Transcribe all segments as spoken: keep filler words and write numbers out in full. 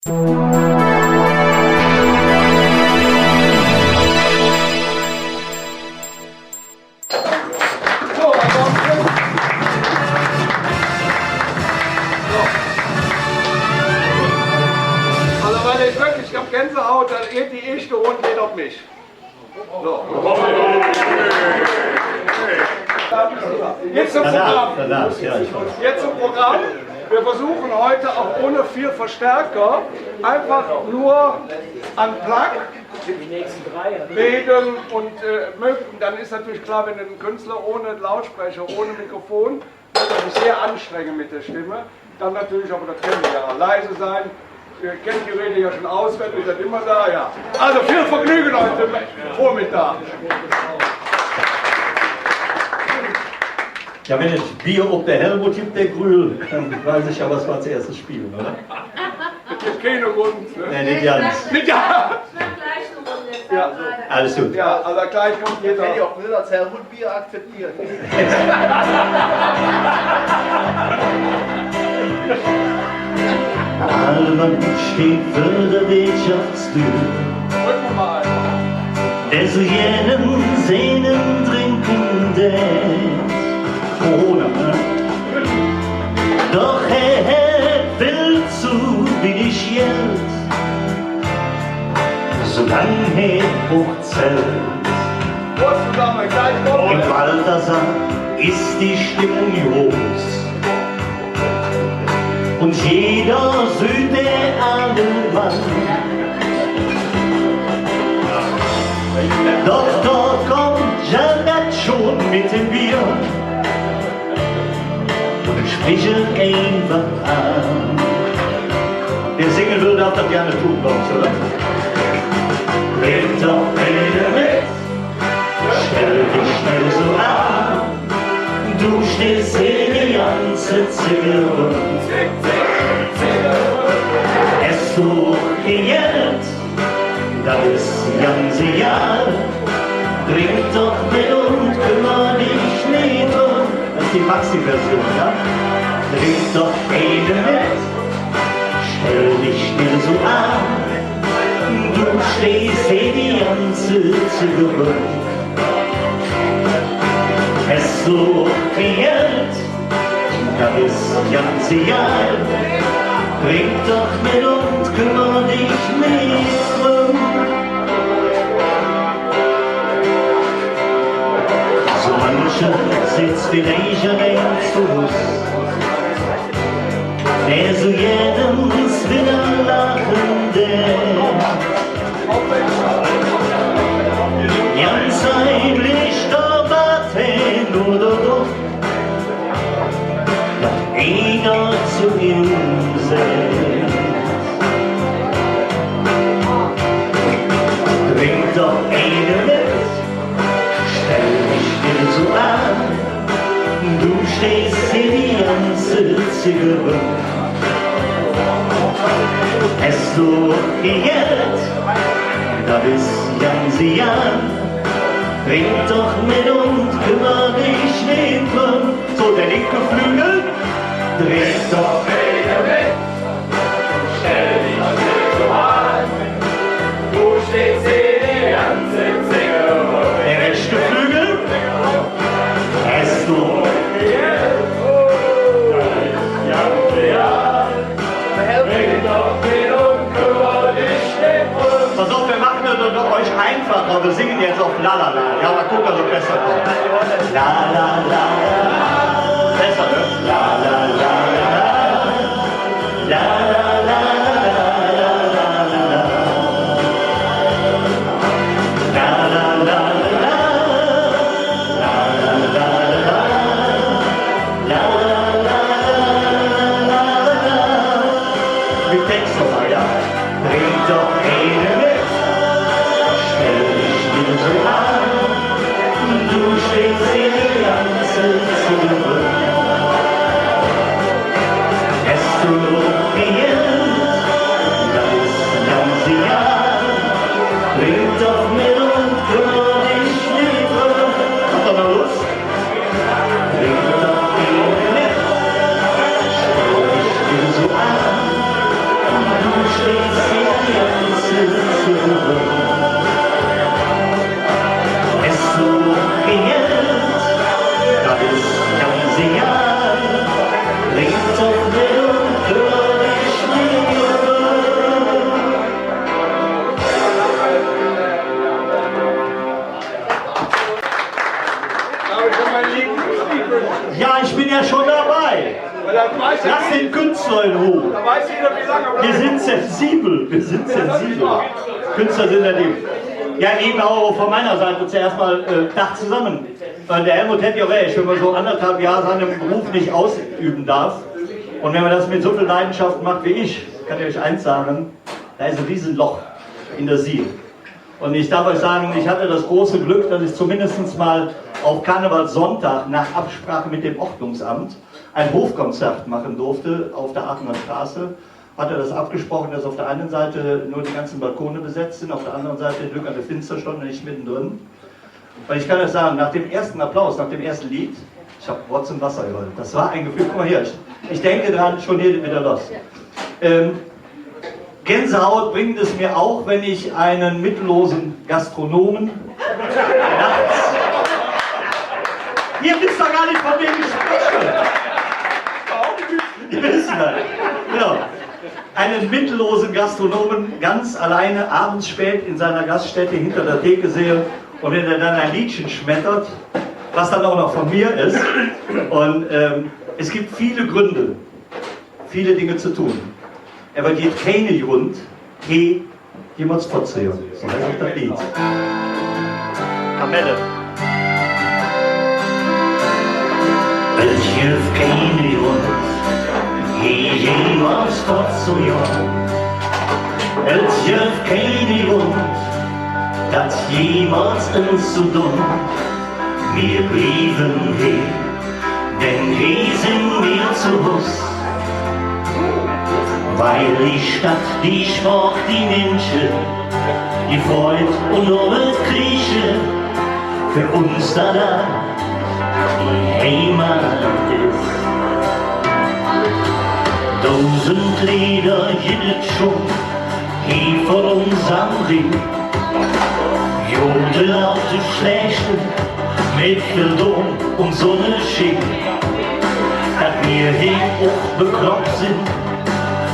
So, ansonsten, so. Also, weil ich wirklich, ich hab Gänsehaut, dann geht die eeschte Runde geht op mich. So. Jetzt zum Programm. Jetzt zum Programm. Wir versuchen heute auch ohne viel Verstärker einfach nur unplugged reden und, äh, mögen, dann ist natürlich klar, wenn ein Künstler ohne Lautsprecher, ohne Mikrofon, muss er sich sehr anstrengen mit der Stimme. Dann natürlich, aber das kennen wir ja, leise sein. Ihr kennt die Rede ja schon auswendig, seid immer da, ja. Also viel Vergnügen heute Vormittag. Ja, wenn et Bier op der Helmut gibt, der Grühl, dann weiß ich ja, was wir als erstes spielen, oder? Das ist keine Grund, ne? Nee, nicht ganz. Nicht ganz. Ja. Alles gut. Ja, also gleich kommt jeder. Hätte ich auch nicht als Helmut Bier akzeptiert. Alman steiht vör der Wirtschaftsdür, der su gään singk drinke dät. Corona, ne? Doch hä hät vill zo winnig Geld, su lang hä och Zelt. Im Balthasar es die Stimmung groß un jeder süht der aale Mann. Doch do kütt Gerhard schon met dem Bier un sprich en einfach aan. Wä singe well, darf dat gään dun, glaub ich, oder? Drink doch eine mit, stell dich schnell so an. Du stehst hee die ganze Zigge röm. Häs do kei Geld, dat es ganz egal. Drink doch met un kümmer dich nit dröm. Dat es die Maxi-Version, ja? Drink doch eine met, stell dich nit su an. Du stehst hee die ganze Zigge röm. Häs do kei Geld, dat es ganz egal. Drink doch met un kümmer dich nit dröm. Su mancher sitz villeich ald ens zo Hus, wä su gään ens widder laache dät. Ganz heimlich do wade oder doch, dat einer zo im sitz. Drink doch eine met, stell dich nit su an. Du stehst hee die ganze Zigge röm. Häs do kei Geld, dat es ganz egal. Drink doch met un kümmer dich nit dröm. So, der linke Flügel. Drink doch eine met. Stell dich nit su an. Du stehst hee die ganze Zigge röm. Der rechte Flügel. Häs do. Pass auf, wir machen das doch euch einfacher. Wir singen jetzt auf La La La. Ja, mal gucken, ob es besser kommt. La, la, la, la. Besser, ne? La, la, la, la. La, la, la, la. Mit Text nochmal, ja. Drink doch eine met, stell dich nit su an. Du stehst hee die Schon dabei. Lass den Künstler in Ruhe. Wir sind sensibel, wir sind sensibel. Künstler sind ja die. Ja, eben auch von meiner Seite zuerst mal, äh, Tag zusammen. Äh, der Helmut hätte ja recht, wenn man so anderthalb Jahre seinen Beruf nicht ausüben darf. Und wenn man das mit so viel Leidenschaft macht wie ich, kann ich euch eins sagen, da ist ein Riesenloch in der Siel. Und ich darf euch sagen, ich hatte das große Glück, dass ich zumindest mal auf Karnevalssonntag nach Absprache mit dem Ordnungsamt ein Hofkonzert machen durfte auf der Aachener Straße. Hatte das abgesprochen, dass auf der einen Seite nur die ganzen Balkone besetzt sind, auf der anderen Seite Lück an der Finster standen und ich mittendrin. Und ich kann euch sagen, nach dem ersten Applaus, nach dem ersten Lied, ich habe Rotz und Wasser geheult. Das war ein Gefühl. Guck mal hier, ich, ich denke dran, schon hier wieder los. Ähm, Gänsehaut bringt es mir auch, wenn ich einen mittellosen Gastronomen nachts. Ihr wisst doch gar nicht, von wem ich spreche. Ihr wisst gar nicht. Genau. Einen mittellosen Gastronomen ganz alleine abends spät in seiner Gaststätte hinter der Theke sehe und wenn er dann ein Liedchen schmettert, was dann auch noch von mir ist. Und ähm, es gibt viele Gründe, viele Dinge zu tun. Ävver et gitt keine Grund, he jemols fottzegonn. Su heiß dat Leed. Kamelle. Et gevv keine Grund, he jemols fottzegonn. Et gevv keine Grund, dat jemols ens ze donn. Mir blieven he, denn he sin mir zo Hus. Weil die Stadt, die Sproch, die Minsche, die Freud un och et Kriesche för uns do die Heimat es. Dusend Leeder gitt et schon, he vör unserem Rhing. Jodel op de Schläächte, met vill Dom un Sunneschien. Dat mir he och beklopp sin,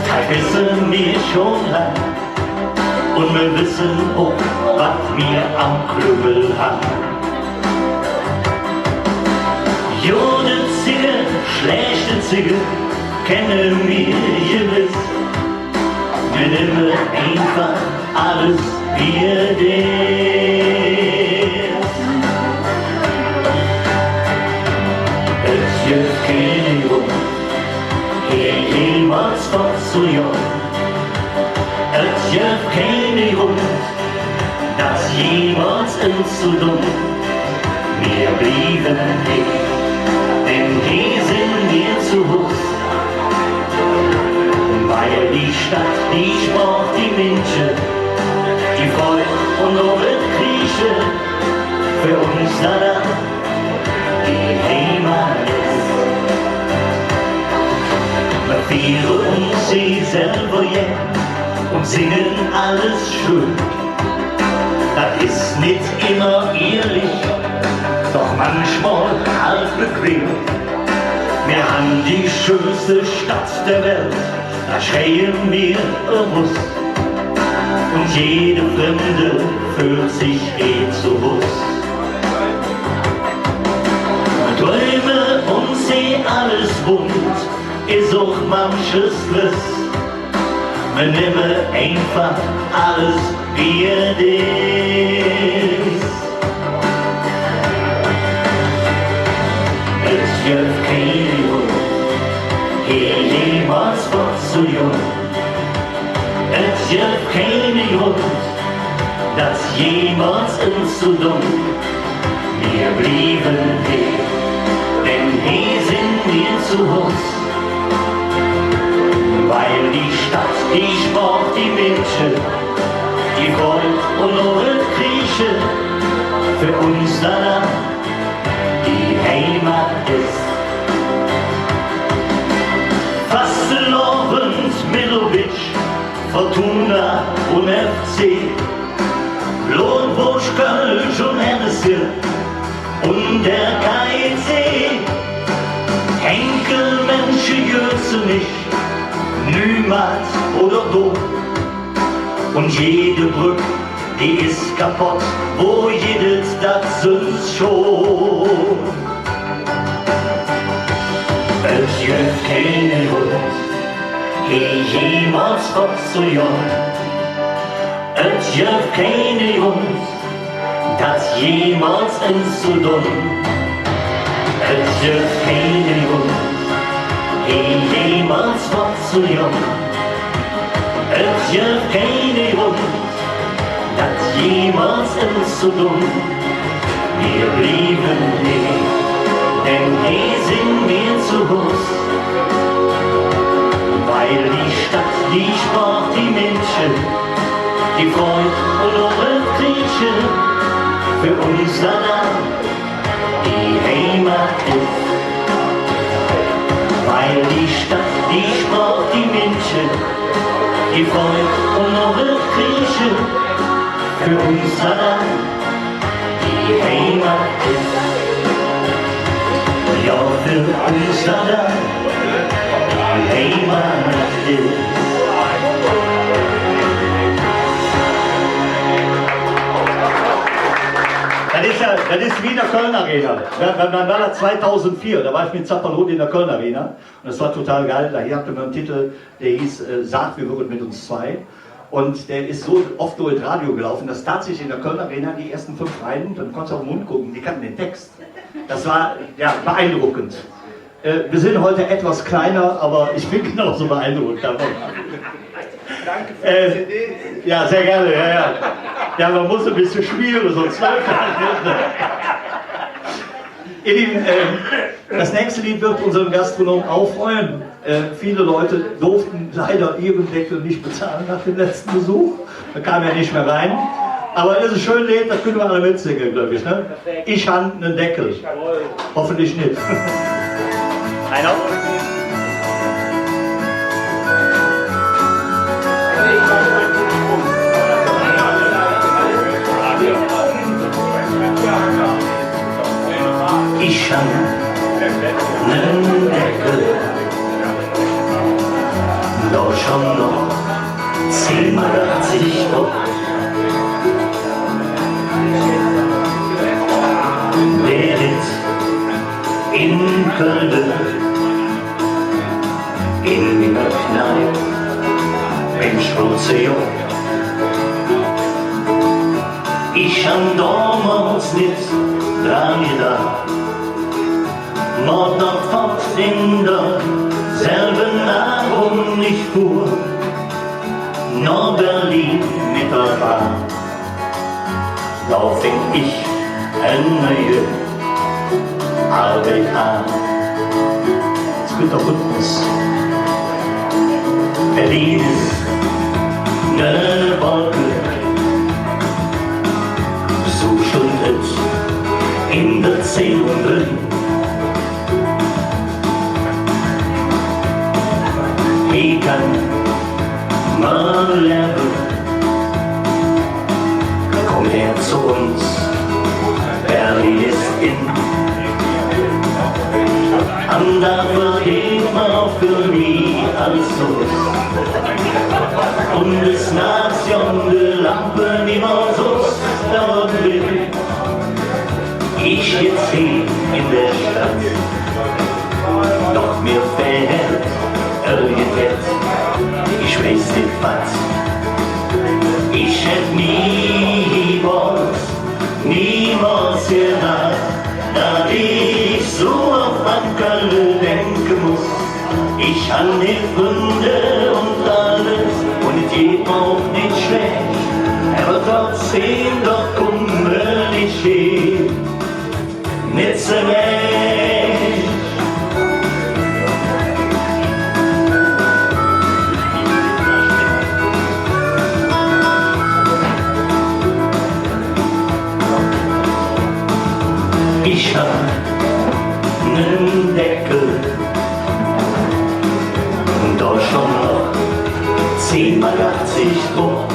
dat wesse mir schon lang. Un mir wesse och, wat mir am Klüngel han. Gode Zigge, schläächte Zigge, kenne mir gewess. Mir nemme einfach alles, wie et es. Et gevv keine Grund, he jemols fottzegonn. Et gevv keine Grund, dat jemols ens ze donn. Mir blieven he, denn he sin mir zo Hus. Weil die Stadt, die Sproch, die Minsche, die Freud un och et Kriesche för uns do die Heimat es. Mer fiere uns he selver gään un singe alles schön. Dat es nit immer ehrlich, doch manchmol halt bequem. Mir han die schönste Stadt der Welt, dat schreie mir erus. Un jede Fremde föhlt sich he zo Hus. Dräume uns he alles bunt, es och manches tress. Mer nemme einfach alles, wie et es. Et gevv keine Grund, he jemols fottzegonn. Et gevv keine Grund, dat jemols ens ze donn. Mir blieven he, denn he sin mir zo Hus. Weil die Stadt, die Sproch, die Minsche, die Freud un och et Kriesche för uns do die Heimat es. Fastelovend, Middlebitsch, Fortuna un F C, Blotbusch, Kölsch un Hännesche un der K I C. Henkel, Mensche, Gürzenich, Nüümaat oder Dom. Un jede Bröck, die es kapodd, wo gitt et dat söns schon? Gevv keine Grund, he jemols fott ze gonn. Et gevv keine Grund, dat jemols ens ze dun. Et gevv keine Grund, he jemols fott ze gonn. Et gevv keine Grund, dat jemols ens ze dun. Mir blieve hee, denn hee sin mir zo Hus. Weil die Stadt, die Sproch, die Minsche, die Freud un och et Kritische för uns all die Heimat es. Weil die Stadt, die Sproch, die Minsche, die Freud un och et Kritische för uns all die Heimat es. Jo, för uns all die Heimat es. Dat es jo, dat es wie en der Köln Arena. Wann, wann, wann wor dat? Zweitausendvier, do wor ich met Zapperlot en der Köln Arena. Un dat wor total geil. Do hatte mer ene Titel, dä hieß, äh, Sag, wie wör et met uns zwei? Un dä es su off durch et Radio gelauf, dat tatsächlich en der Köln Arena, de eeschte fünf Reihe, do kunns de op der Mund gucke, die kannte dä Tex. Dat wor, jo, beeindruckend. Äh, mir sin hügg ettos kleiner, ävver ich ben genau su beeindruck dovun. Danke för die C D. Jo, sehr gään, jo, jo. Jo, mer muss e bessche schmiere, söns läuf dat nit. Ihr Lieben, ähm, das nächste Lied wird unseren Gastronomen auch freuen. Äh, viele Leute durften leider ihren Deckel nicht bezahlen nach dem letzten Besuch. Da kam er nicht mehr rein. Aber das ist ein schönes Lied, das können wir alle mitsingen, glaub ich, ne? Ich han ene Deckel. Hoffentlich nicht. Einer? Ich han ene Deckel, do schon noch zehn Mark achtzig drop. Dä litt en Kölle en minger Kneip beim Schwulzejoch. Ich han domols nit dran gedaach, dat dat en derselve Naach, ich fuhr noh Berlin met der Bahn. Do fing ich en neue Arbeid aan. Et gitt doch Rhythmus. Berlin es ne Wolk, su schön et en der Zeh un dren. He kann mer levve, kumm her zo uns, Berlin es in. An daför immer för mich alles los. Un es nachts gonn de Lampe nimmer us, do dren. Ich jetz hee en der Stadt, doch mir fählt irgendjet, ich weiß nit wat. Ich hätt niemols, niemols gedaach, dat ich su off an Kölle denke muss. Ich han hee Fründe un alles, un et geiht mer och nit schlääch, ävver trotzdäm, do kumme ich hee nit zeräch. Ich han ene Deckel, do schon noch zehn Mark achtzig drop.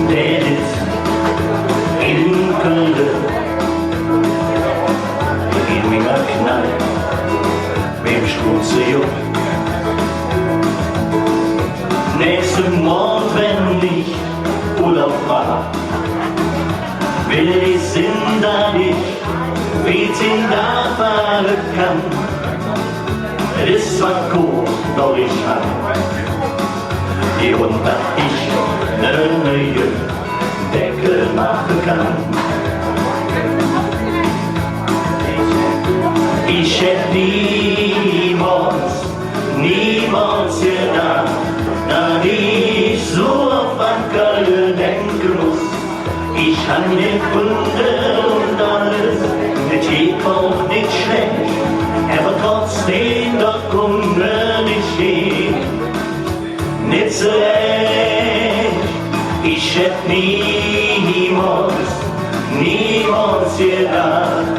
Dä litt en Kölle en minger Kneip beim Schwulzejoch. Nächste Mond, wann ich Urlaub han, well ich sinn, dat ich Wie et sin do fahre kann, et es zwor koot, doch ich han die Hungg, dat ich ne neue Decke maache kann. Ich hätt niemols, niemols gedaach, dat ich su off an Kölle denke muss. Ich han de Fründe un alles, et geiht och nit schlääch, ävver trotzdäm, do kumme ich hee nit zeräch. Ich hätt niemols, niemols gedaach,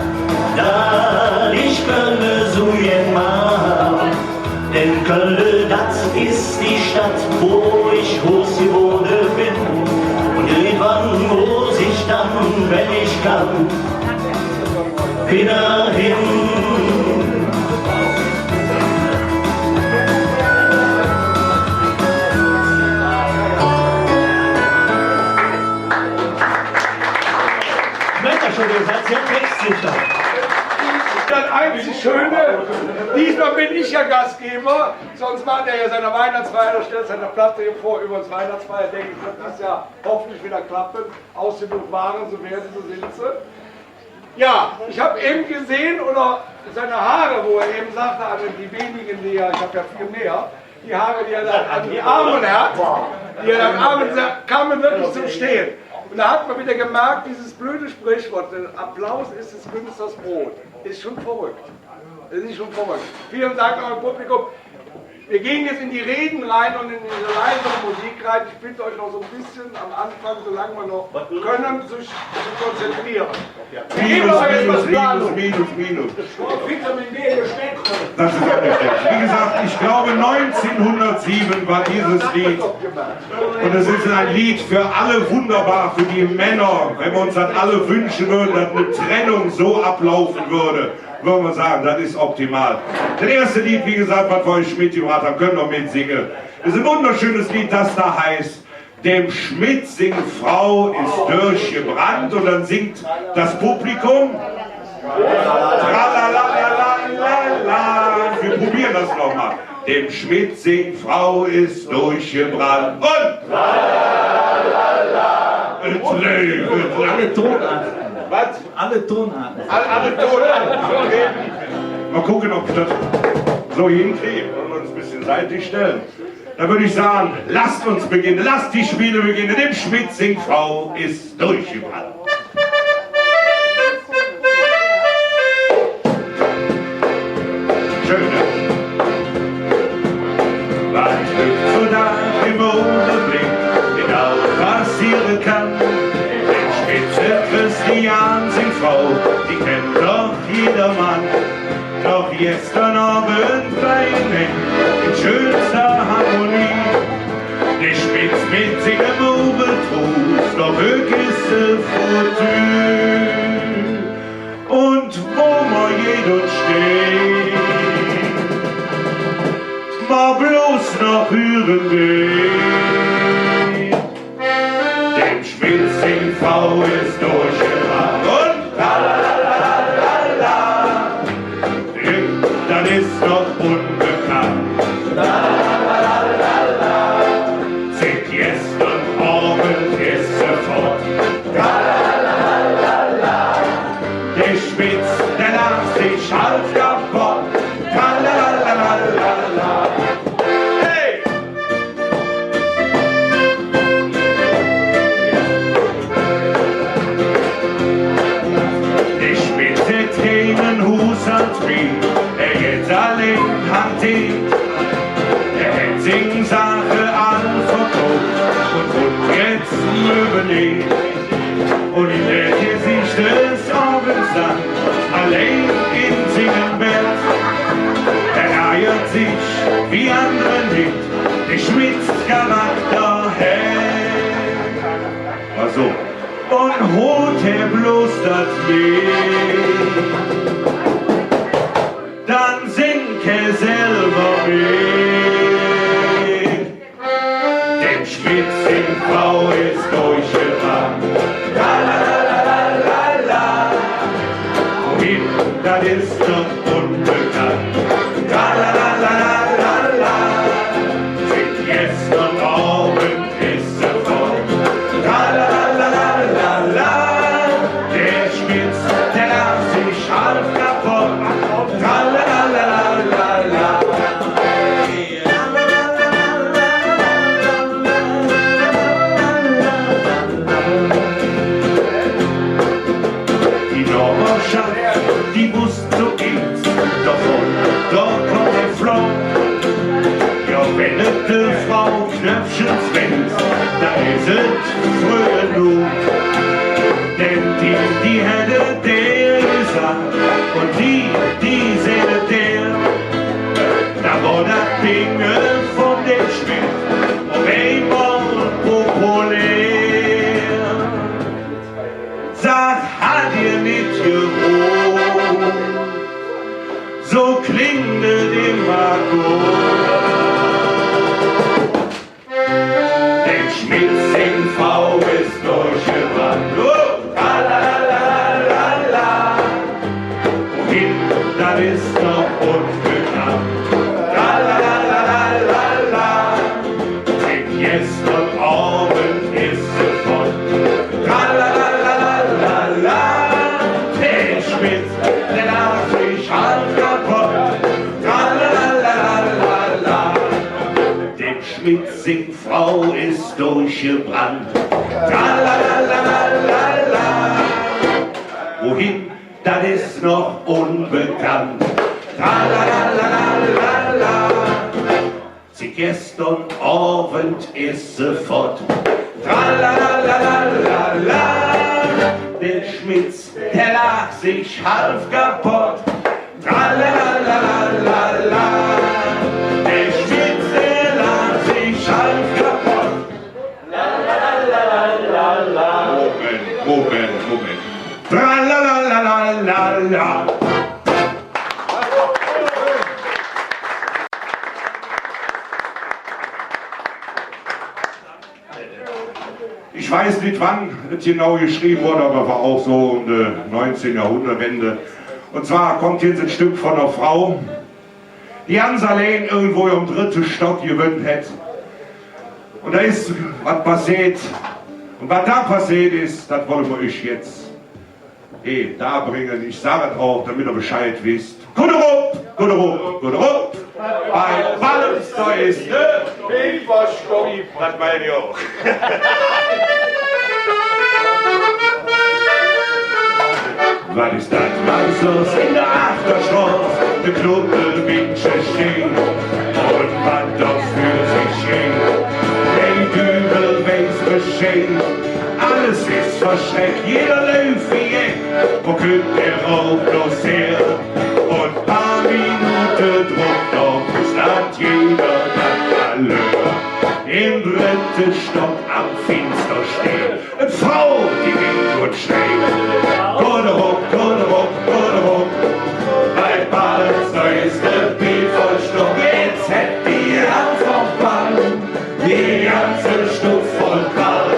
dat ich Kölle su gään mag. Denn Kölle, dat es die Stadt, wo ich groß gewoode ben. Un irgendwann muss ich dann, wenn ich kann, widder hin. Merkt ihr schon, ihr seid sehr textsicher. Das einzig Schöne, diesmal bin ich ja Gastgeber, sonst macht er ja seine Weihnachtsfeier, stellt seine Platte hier vor, übrigens Weihnachtsfeier, denke ich, wird dieses Jahr hoffentlich wieder klappen. Ausgebucht waren sie, werden sie, sind sie. Ja, ich hab eben gesehen, oder seine Haare, wo er eben sagte, also die wenigen, die er, ich hab ja viel mehr, die Haare, die er da an die Arme hat, die er dann abends, kamen wirklich zum Stehen. Und da hat man wieder gemerkt, dieses blöde Sprichwort, der Applaus ist des Künstlers Brot, ist schon verrückt. Das ist schon verrückt. Vielen Dank auch im Publikum. Wir gehen jetzt in die Reden rein und in diese leisere Musik rein. Ich bitte euch noch so ein bisschen am Anfang, solange wir noch können, sich zu konzentrieren. Minus, minus, minus, minus, minus. Das ist auch nicht schlecht. Wie gesagt, ich glaube, neunzehnhundertsieben war dieses Lied. Und es ist ein Lied für alle wunderbar, für die Männer. Wenn wir uns das alle wünschen würden, dass eine Trennung so ablaufen würde, würde man sagen, das ist optimal. Das erste Lied, wie gesagt, was wir euch mitgebracht haben, könnt ihr mitsingen. Ist ein wunderschönes Lied, das da heißt: Dem Schmidt sing Frau is dörchgebrannt. Und dann singt das Publikum: Tralalalala. Wir probieren das nochmal. Dem Schmidt sing Frau is dörchgebrannt. Und alle Tonarten. Was? Alle Tonarten. Alle, alle Tonarten. Okay. Mal gucken, ob ich das so hinkriege. Wollen wir uns ein bisschen seitlich stellen? Dann würde ich sagen, lasst uns beginnen, lasst die Spiele beginnen. Dem Schmidt sing Frau is dörchgebrannt. Schön, ne? Wat hüggzedags em Ugeblick genau passeere kann. Dem Schmidt Christian sing Frau, die kennt doch jedermann. Noch gester Ovend wor ich en schönster Harmonie. De Schmitz met singem Uwe Truss, doch hügg es se futti. Un wo mer jet un steh, mer bloß noch hüre dä. Dem Schmitz sing Frau es dörchgebrannt un tralalala. Dat es noch unbekannt. Zick gester Ovend es se fott. De Schmitz, dä laach sich halv kapott. Tralalala. Hey! De Schmitz hät keine Huushald mih, hä jet allein hanteert. Hä hät sing Saache all verkauf un kunnt jetz üvverleeve. Un hä läät sich des Ovends dann allein en singem Bett. Hä ärgert sich wie andere nit, de Schmitz Charakter hät. Also, un hot hä bloß dat Mehl, dann singk hä selver met. Dem Schmitz sing Frau es dörchgebrannt. Tralalala. Un Dat es noch unbekannt. Tralala, sick gestern Ovend es se fott. Tralala, der Schmitz, der laach sich halv kapodd. Tralala. Die Nohberschaff, die woss nix dovun, do kütt et flott. Jo, wann et de Frau Knöpfchens wenndt, do es et fröh genug. Denn die, die hät et ehr gesaht, un die, die säht et ehr, do wor dat Dinge vun dem Schmidt op eimol populär. Sag, hat ehr nit gehoot? Su klingk et immer god. Dem Schmitz sing Frau es durchgebrannt. Oh, tralala. Wohin, dat es noch unbekannt. Tralala. Sick gestern Ovend es se fott. Tralala. Der Schmitz, der laach sich halv kapodd. Tralala. Dem Schmitz sing Frau es durchgebrannt. Tralala. Wohin, dat es noch unbekannt. Tralala. Sick gestern Ovend es se fott. Tralala. Der Schmitz, der laach sich halv kapodd. Tralala. Der Schmitz, der laach sich halv kapodd. Moment, Moment, Moment. Tralala. Ich weiß nit, wann et genau geschrevve woodt, ävver wor och su öm de neunzehnte Johrhundertwende. Un zwar kütt jetz e Stöck vun ner Frau, die ganz allein irgendwo om drette Stock gewönnt hät. Un do es wat passeet. Un wat do passeet es, dat wolle mer üch jetz he darbringe. Ich sage et och, domet ehr Bescheid wesst. Kutt erop, kutt erop, kutt erop. Bei Palms, do es de Pieferstock. Dat mein ich och. Wat es dat, wat es loss en der Achterstroß? De Knubbelminsche steiht un wat doss för sich geiht. De Düvel weiß Bescheid. Alles es verschreckt, jeder läuf wie jeck. Wo kütt dä Rauch bloß her? Un paar Minute drop, do wöss dat jeder, dat Malheur. Em drette Stock am Finster steiht en Frau, die winkt un schreit: Kutt erop, kutt erop, kutt erop. Bei Palms, do es de Pieferstock, jetz hät die Hand vum Ball. Die ganze Stuff voll Krall.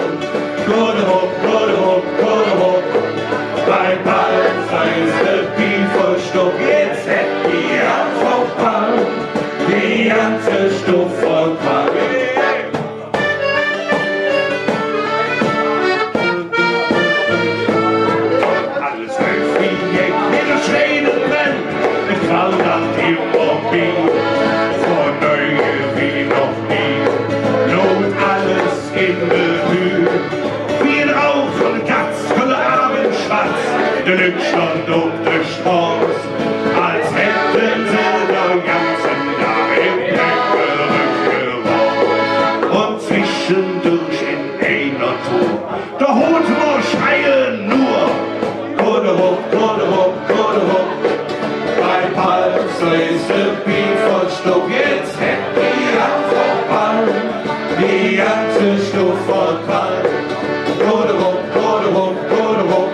Kutt erop, kutt erop, kutt erop. Bei Palms, do es de Pieferstock, jetz hät die Hand vum Ball. Die ganze Stuff voll Krall. Alles läuf wie jeck, jeder schreit un brennt. Et krallt an die Mobil, vör Neugier wie noch nie. Loot alles en de Hüh, wie en Rauch vun Gatz, Kölle Avendschwatz. De Lück stonn op der Stroß, als hätte se der ganze Dag em Peckeröck geroch. Un zwischendurch en einer Tour, do hürt mer schreie nor: Kutt erop, kutt erop, kutt erop. Bei Palms, do es de Pieferstock, jetz hät die Hand vum Ball. Die ganze Stuff voll Krall. Kutt erop, kutt erop, kutt erop.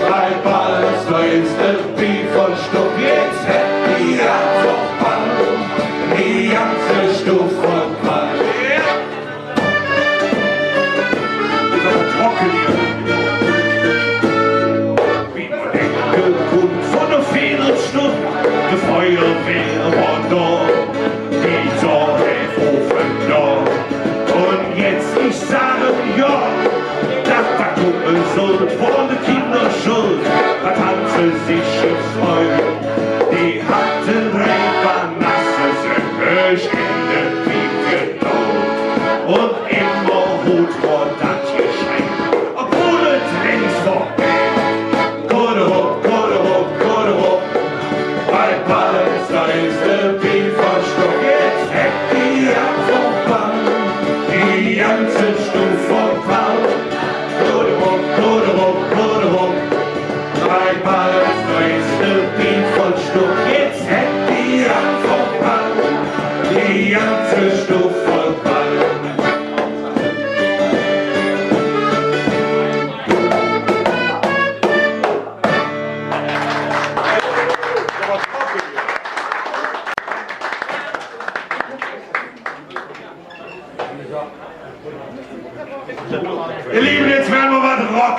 Bei Palms, do es de Pieferstock, jetz hät die Hand vum Ball. Die ganze Stuff voll Krall. Is ävver trocke hee. Wie mer denke kunnt,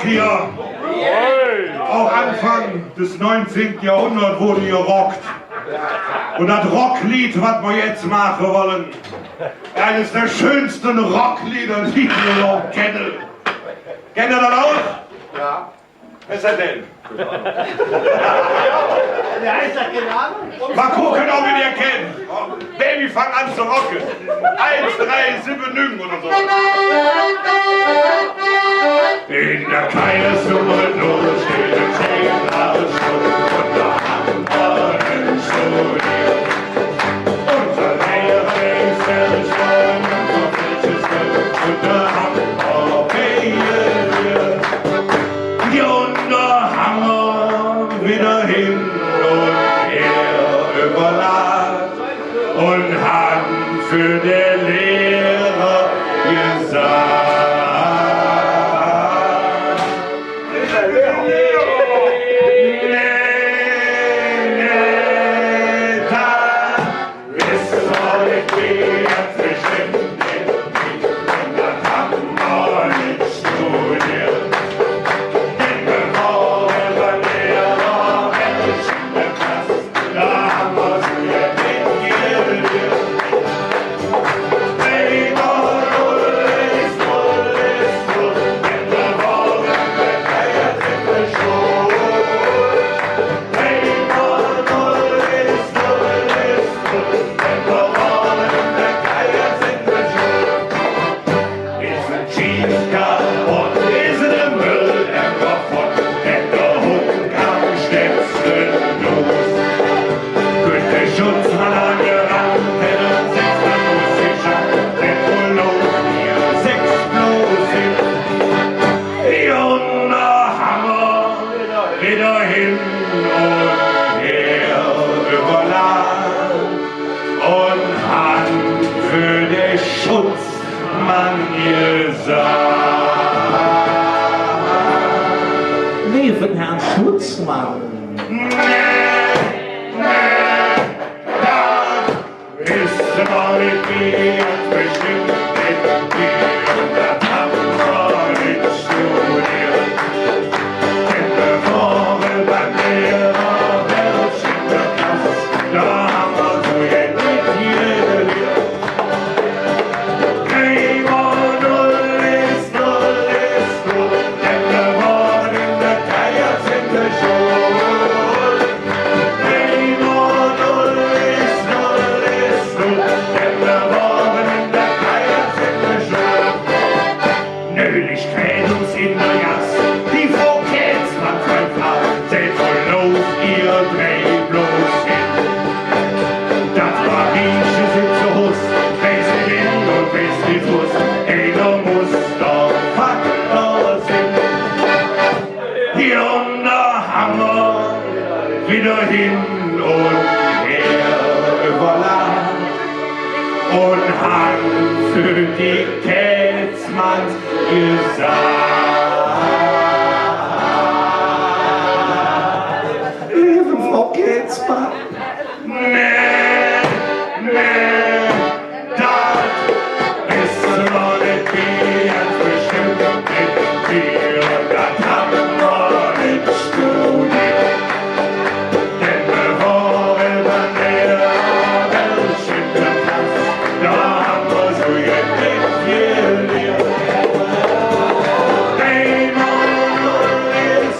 Hier, auch Anfang des neunzehnten Jahrhunderts wurde gerockt. Und das Rocklied, was wir jetzt machen wollen, eines der schönsten Rocklieder, die wir überhaupt kennen. Kennt ihr das auch? Ja. Wer ist das denn? Mal gucken, ob ihr den kennt. Baby, fang an zu rocken. Eins, drei, sieben, neun oder so. In der Keile Summe null steht ein Schäden alles schon und da haben wir ein Studio. Unser Lehrer ist der Schäden und so viel Schiss und da haben wir Bier. Jo, do han mer widder hin un her üvverlaht un han för der Lehrer gesaht: Nä, nä, dat Widder hin un her üvverlaht un han för der Schutzmann gesaht: Leeven Herrn Schutzmann. Nä, nä, dat Nöhlich kräht uns en der Gass die Frau Kätzmann beim Fahr. Sät: Verloof ehr drei bloß hin. Dat wor, wie se sitze huss, weil se denn un weiß nit huss, einer muss der Vatter sin. Hee un do han mer widder hin un her üvverlaht un han för die Kätzmanns gesaht: Leev Frau Kätzmann, nä, nä, dat es noch nit ganz bestemmp, nit Bier, dat han mer nit studiert. Denn mer wore beim Lehrer, welche Klass, do han mer su jet nit geliert. Einmal is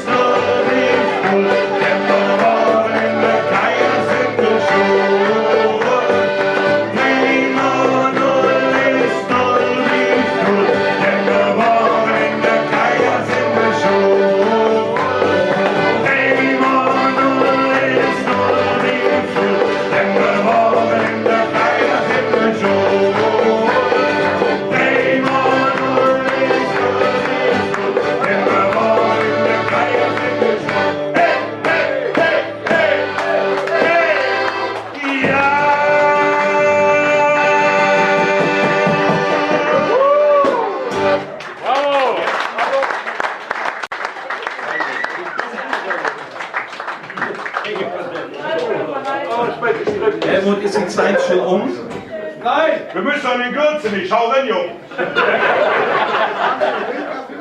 Helmut, ist die Zeit schon um? Nein! Wir müssen an die Gürze nicht. Schau rein, Jung.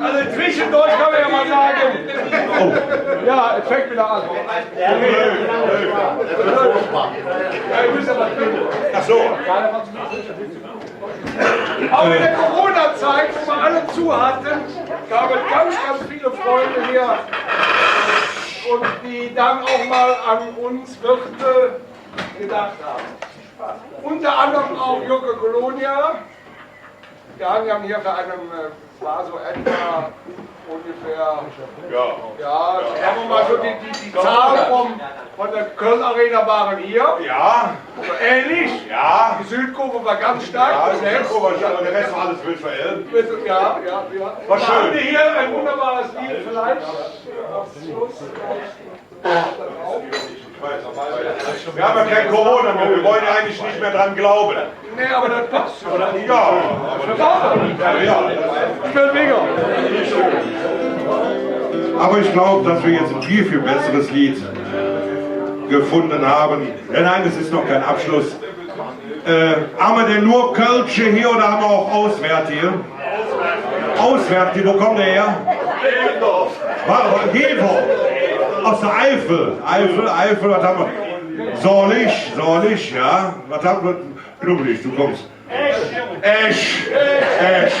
Also zwischendurch kann man ja mal sagen. Oh. Ja, es fängt wieder an. Ja, ihr müsst aber. Ach so. Aber in der Corona-Zeit, wo wir alle zu hatten, gab es ganz, ganz viele Freunde hier und die dann auch mal an uns Wirte gedacht haben. Unter anderem auch Jürgen Colonia. Wir haben ja hier bei einem, äh, war so etwa ungefähr, ja, ja, sagen wir mal so, die, die, die Zahl vom, von der Köln Arena waren hier. Ja. Oder ähnlich. Ja. Die Südkurve war ganz stark besetzt. Ja, die Südkurve war stark, der Rest war alles wild verelbt. Ja, ja, ja. War schön. Da haben wir hier ein wunderbares Lied vielleicht, äh, am Schluss. Wir haben ja kein Corona mehr, wir wollen ja eigentlich nicht mehr dran glauben. Nee, aber das passt schon. Ja, aber das, ja, ja. Ich bin mega. Aber ich glaube, dass wir jetzt ein viel, viel besseres Lied gefunden haben. Ja, nein, es ist noch kein Abschluss. Äh, haben wir denn nur Kölsche hier oder haben wir auch Auswärtige? Auswärtige, wo kommen die her? Wa-, wa-, Hever. Aus der Eifel. Eifel, Eifel, was haben wir? Solich, Solich, ja. Was haben wir? Knubbelig, du kommst. Esch. Esch.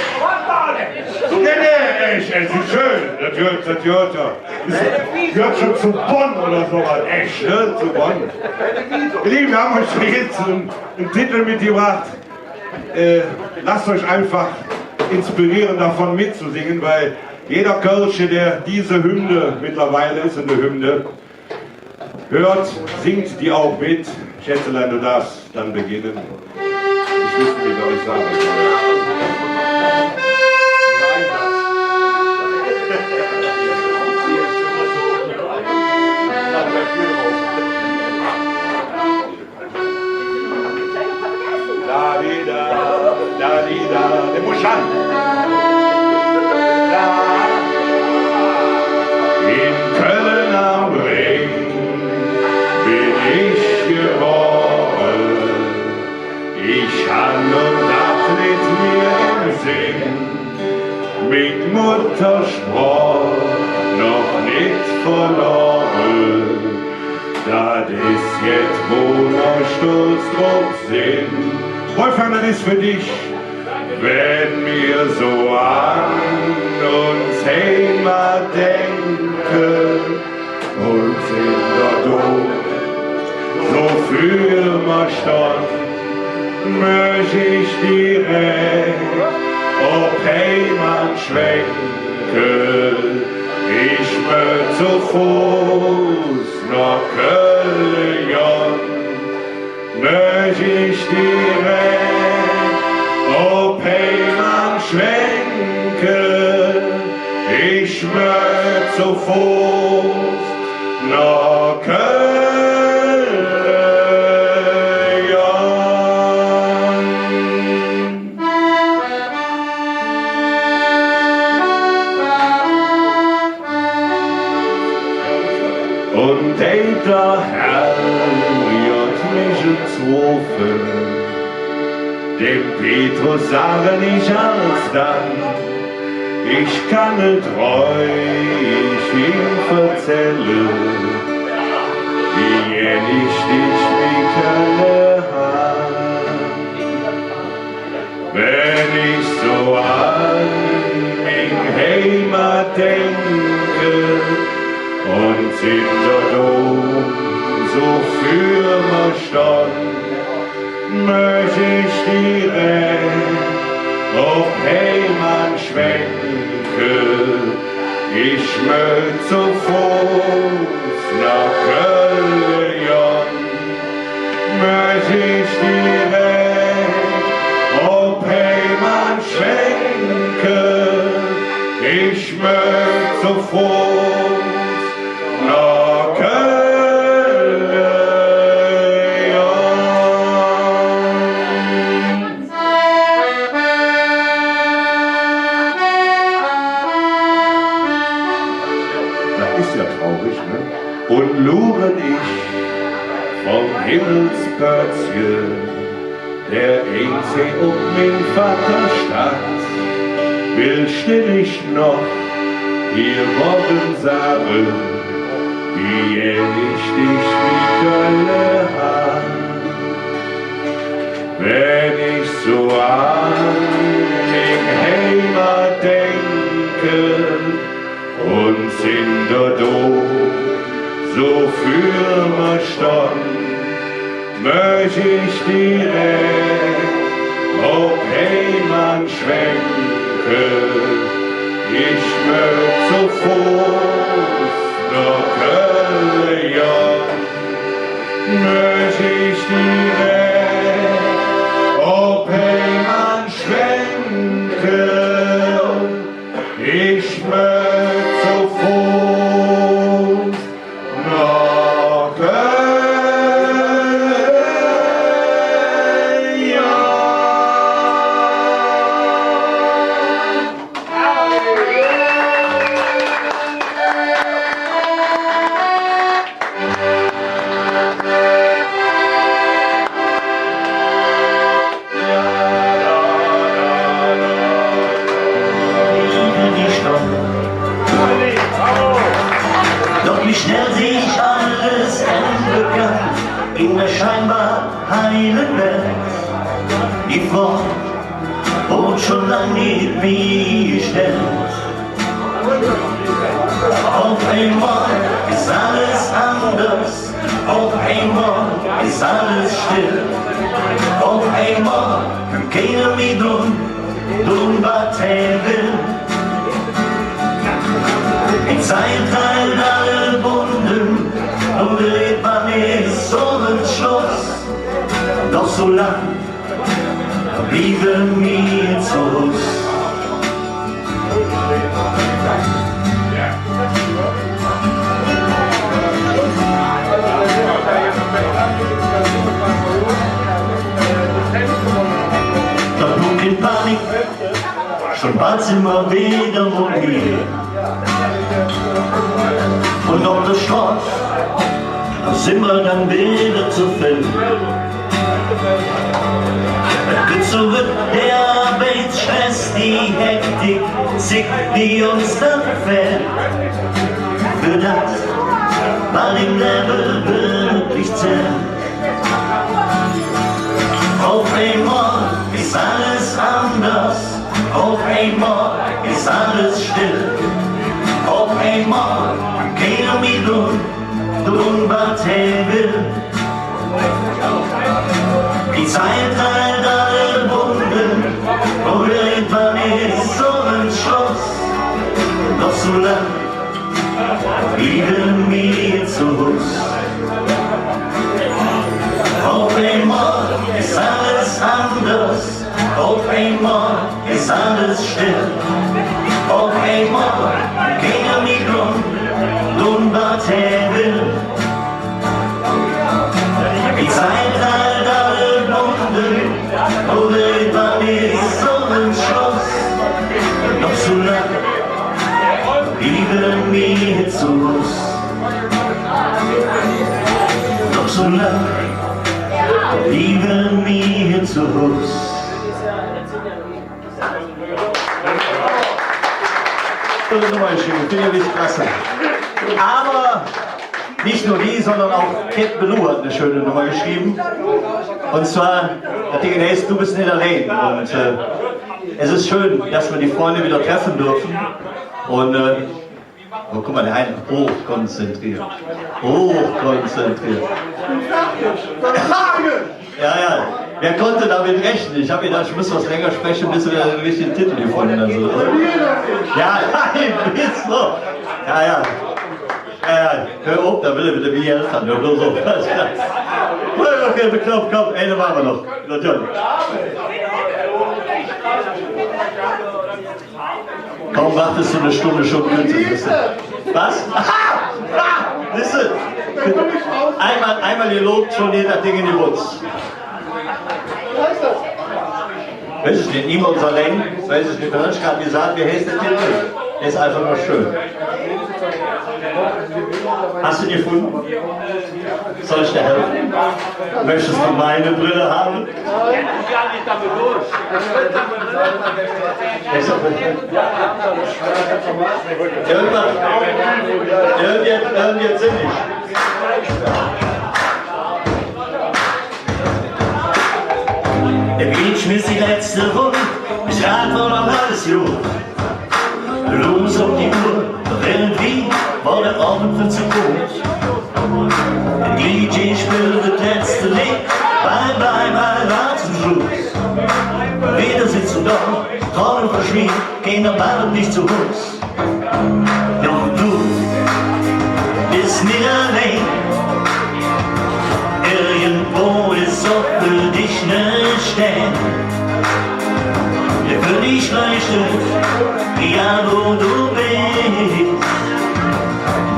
Nee, nee, Esch, Esch ist schön. Das gehört, das gehört ja. Ist, gehört schon zu Bonn oder so was. Esch, ne? Zu Bonn. Ihr Lieben, wir haben euch jetzt einen, einen Titel mitgebracht. Äh, lasst euch einfach inspirieren, davon mitzusingen, weil jeder Kölsche, der diese Hymne, mittlerweile ist es eine Hymne, hört, singt die auch mit. Schätzelein, du darfst dann beginnen. Ich wüsste nicht, was ich sagen soll. Da, di, da, da, di, da, de Muschan. Da. In Köln am Rhing bin ich geboren. Ich han, un dat litt mir em Sinn, ming Mutterspraach noch nit verlore. Dat es jet, wo mer stolz drop sin. Wolfgang, dat es för dich. Wenn mer su an uns Heimat denke, un sin do, do, su för mer stonn, möch ich direk op Heim schwenke. Ich möch zo Foß noh Kölle gonn, möch ich direk op Heim schwenke. Ich möch zo Foß noh Kölle gonn. Un deit der Herrgodd mich ens rofe, dem Petrus sagen ich alsdann, ich kann et räuhig im verzälle, wie gään ich dich, mi Kölle, han. Wenn ich su an ming Heimat denke, un sin do, do, su för mer stonn, möch ich direk op Heim schwenke. Ich möch zo Foß noh Kölle gonn, möch ich direk op Heim schwenke. Ich möch zo Foß noh Kölle gonn. Dat es jo traurig, ne? Un luren ich vum Himmelspötzche, der Eenzige op ming Vatter staht. Well still ich noch hee morge sage, wie gään ich dich, mi Kölle, han. Wann ich su an ming Heimat denke, un sin do do, su för mer stonn, mööch ich direk op Heim schwenke. Ich mööch zo Foß noh Kölle gonn, mööch ich direk op Heim schwenke. Ich mööch zo Foß noh Kölle gonn. Doch wie schnell sich alles ändere kann in der scheinbar heile Welt. Die Früh woodt schon lang nit mih gestellt. Op eimol es alles anders, op eimol es alles still. Op eimol kann keiner mih dun, dun, wat hä well. Die Zigg dreiht all bunte, un irgendwann es och Schluss. Doch su lang blieve mer zo Hus. Doch nu kein Panik, schon bald sin mer widder unter. Un op der Stroß sin mer dann widder zo vill. Et gitt su jet, der Arbeitsstress, die Hektik, Zigg, die uns dann fählt. För dat, wat em Levve wirklich zällt. Op eimol es alles anders, op eimol es alles still. Op eimol kann keiner mih dun, dun, wat hä well. Die Zigg dreiht all bunte, un irgendwann es och Schluss. Doch su lang blieve mer zo Hus. Op eimol es alles anders, op eimol es alles still. Op eimol kann keiner mih dun, dun, wat hä well. Die Zigg dreiht all bunte, un irgendwann es och Schluss. Doch su lang blieve mer zo Hus. Doch su lang blieve mer zo Hus. Tolle Nummer geschrieben, finde ich klasse. Aber nicht nur die, sondern auch Cat Ballou hat eine schöne Nummer geschrieben. Und zwar, dat Ding heißt „Du bist nicht allein“. Und äh, es ist schön, dass man die Freunde wieder treffen dürfen. Und äh, oh, guck mal, der eine, hochkonzentriert. Hochkonzentriert. Ja, ja. Wer konnte damit rechnen? Ich hab gedacht, ich muss was länger sprechen, bis wir den richtigen Titel gefunden haben. So, oder? Ja, nein, wieso? Ja, ja. Ja, ja. Hör op, do well hä widder mih helfe. Hör bloß op. Okay, okay, komm, komm, eine machen wir noch. Natürlich. Kaum wartest du eine Stunde, schon künstlich. Was? Aha! Ah! Siehst du? Einmal, einmal gelobt, schon geht dat Ding in die Butz. Weiß ich nicht, niemand allein, weiß ich nicht, wer hat grad gesagt, wie heißt der Titel? Der ist einfach nur schön. Hast du ihn gefunden? Soll ich dir helfen? Möchtest du meine Brille haben? Irgendwas, irgend-, irgend-, irgend-, sinnig. Dä Beat schmiss die letzte Rund, ich frog, wor noch alles god. Luurs op die Uhr, irgendwie wor dä Ovend för ze koot. Dä D J spillt dat letzte Leed, Bye, bye, bye, war zom Schluss. Widder sitz do, Tronk verschwindt, keiner ward nit zo Huss. Doch do bes nit allein. Irgendwo es och för dich ne Stään, dä för dich leuchtet, egal wo do bes.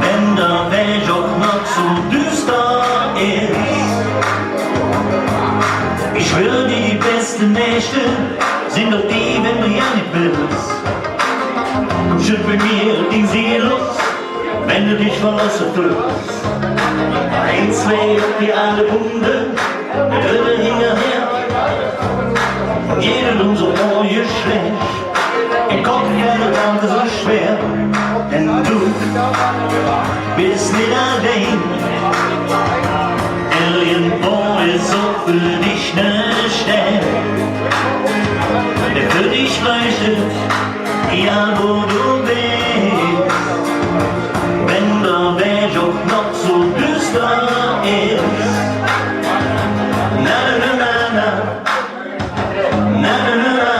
Wann dä Wäg och noch su düster es. Ich schwör dir, die beste Nächte sin doch die, wann do jo nit wells. Kumm schön bei mir, ding Seel los, wann do dich verlosse föhls. Eins, zwei op die aale Bunde, dölle hingerher. Jede Lung su moie schlääch, em Kopp wör et ganz su schwer. Denn do bes nit allein. Irgendwo es och för dich ne Stään, dä för dich leuchtet, egal wo do bes. Wann dä Wäg och noch su düster es. Na, na, na, na, na. Na, na, na, na.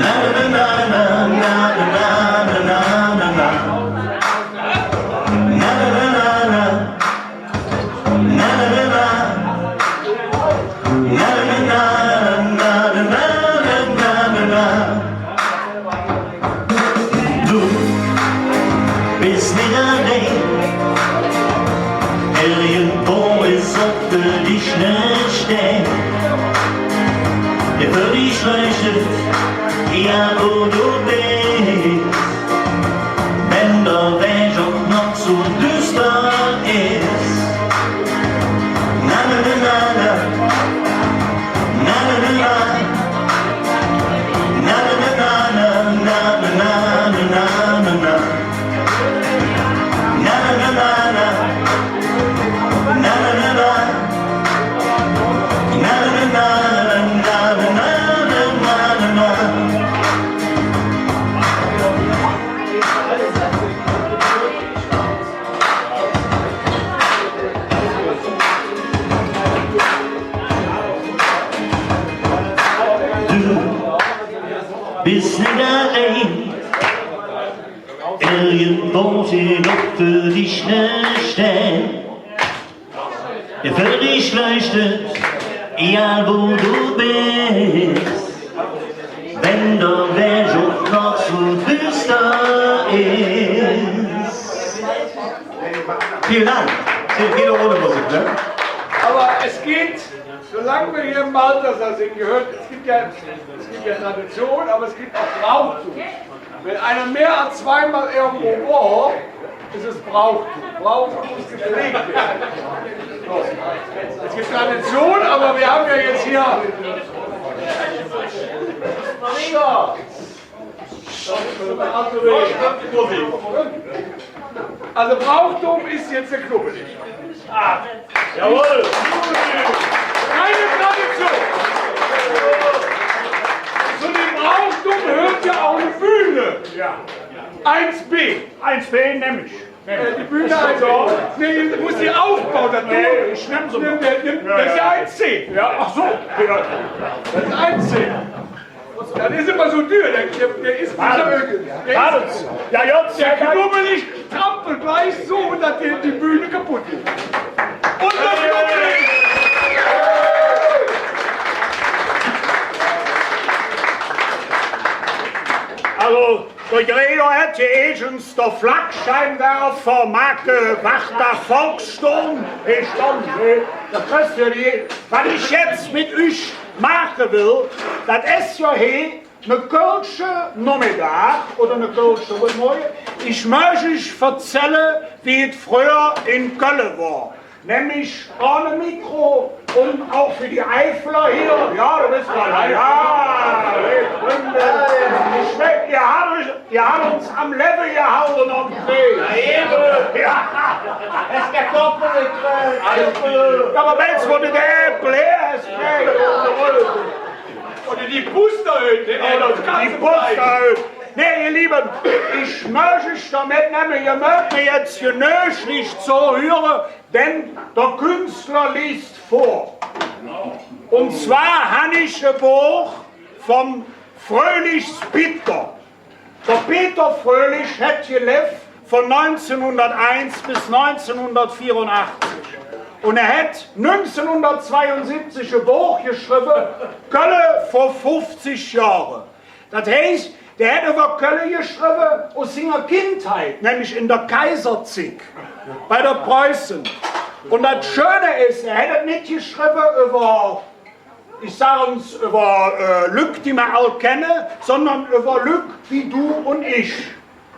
Na, na, na, na. Do bes nit allein. Irgendwo es och för dich ne Stään, dä för dich leuchtet, egal wo do bes. Wann dä Wäg och noch su düster es. Na, na, na, na, na. Na, na, na, na. Na, na, na, na, na. Na, na, na, na. Na, na, na, na. Na, na, na, na. Na, na, na, na. Do bes nit allein. Irgendwo es och för dich ne Stään, dä för dich leuchtet, egal wo do bes. Wann dä Wäg och noch su düster es. Vielen Dank. Geht auch ohne Musik, ne? Aber es geht, solange wir hier im Balthasar sind, gehört, es gibt ja, es gibt ja Tradition, aber es gibt auch Brauchtum. Wenn einer mehr als zweimal irgendwo war, ist es Brauchtum. Brauchtum muss gepflegt werden. So. Es gibt Tradition, aber wir haben ja jetzt hier Schwieger. Also Brauchtum ist jetzt der Knubbelig. Ah, jawohl. Keine Tradition. Zu dem Brauchtum hört ja auch eine Bühne. Ja. Eins B. Eins B nemm ich. Äh, die Bühne eins B. Nee, du musst die aufbauen, das, nee, ich nemm so. Nimm, nimm, nimm, ja, das ist ja eins C. Ja, ach so. Ja. Das ist eins C. Dat es immer su düür, dä, dä, dä es nit, warte, warte. Ja, ja, der Knubbelig trampelt gleich so, dat die, die Bühne kaputt es. Unser Knubbelig! Also, dä Gregor hät hee eesch ens dä Flakscheinwerfer Marke Varta Volkssturm. Hee stonn, ne? Dat kriss de nit. Wat ich jetz met üch maache well, dat es jo hee Ne kölsche Nommedag oder ne kölsche Morge. Ich mööch üch verzälle, wie et fröher en Kölle wor. Nämlich ohne Mikro un och för die Eifeler hee. Jo, dat es klar. Jo, ich mein, ehr hat, ehr hat uns am Levve gehalde nohm Kreeg. Jo, evvens. Jo, ävver Mensch, wo de Äppel her es, Kreeg. Oder die Puster hügg, ne? Oder die Puster hügg. Nä, ehr Leeve, ich mööch üch do metnemme, ehr mööt mir jetz genöglich zohüre, denn der Künsler liest vör. Un zwar han ich e Boch vum Fröhlichs Pitter. Der Pitter Fröhlich hät gelev vun nüngzehnhunderteins bes nüngzehnhundertveerunachzig. Un hä hät nüngzehnhundertzweiunsibbzig e Boch geschrevve, Kölle vör fuffzig Johre. Dat heiß, dä hät üvver Kölle geschrevve us singer Kindheit, nämlich en der Kaiserzigg, bei de Preuße. Un dat Schöne es, hä hät et nit geschrevve üvver, ich sage ens, üvver, äh, Lück, die mer all kenne, sondern üvver Lück wie do un ich.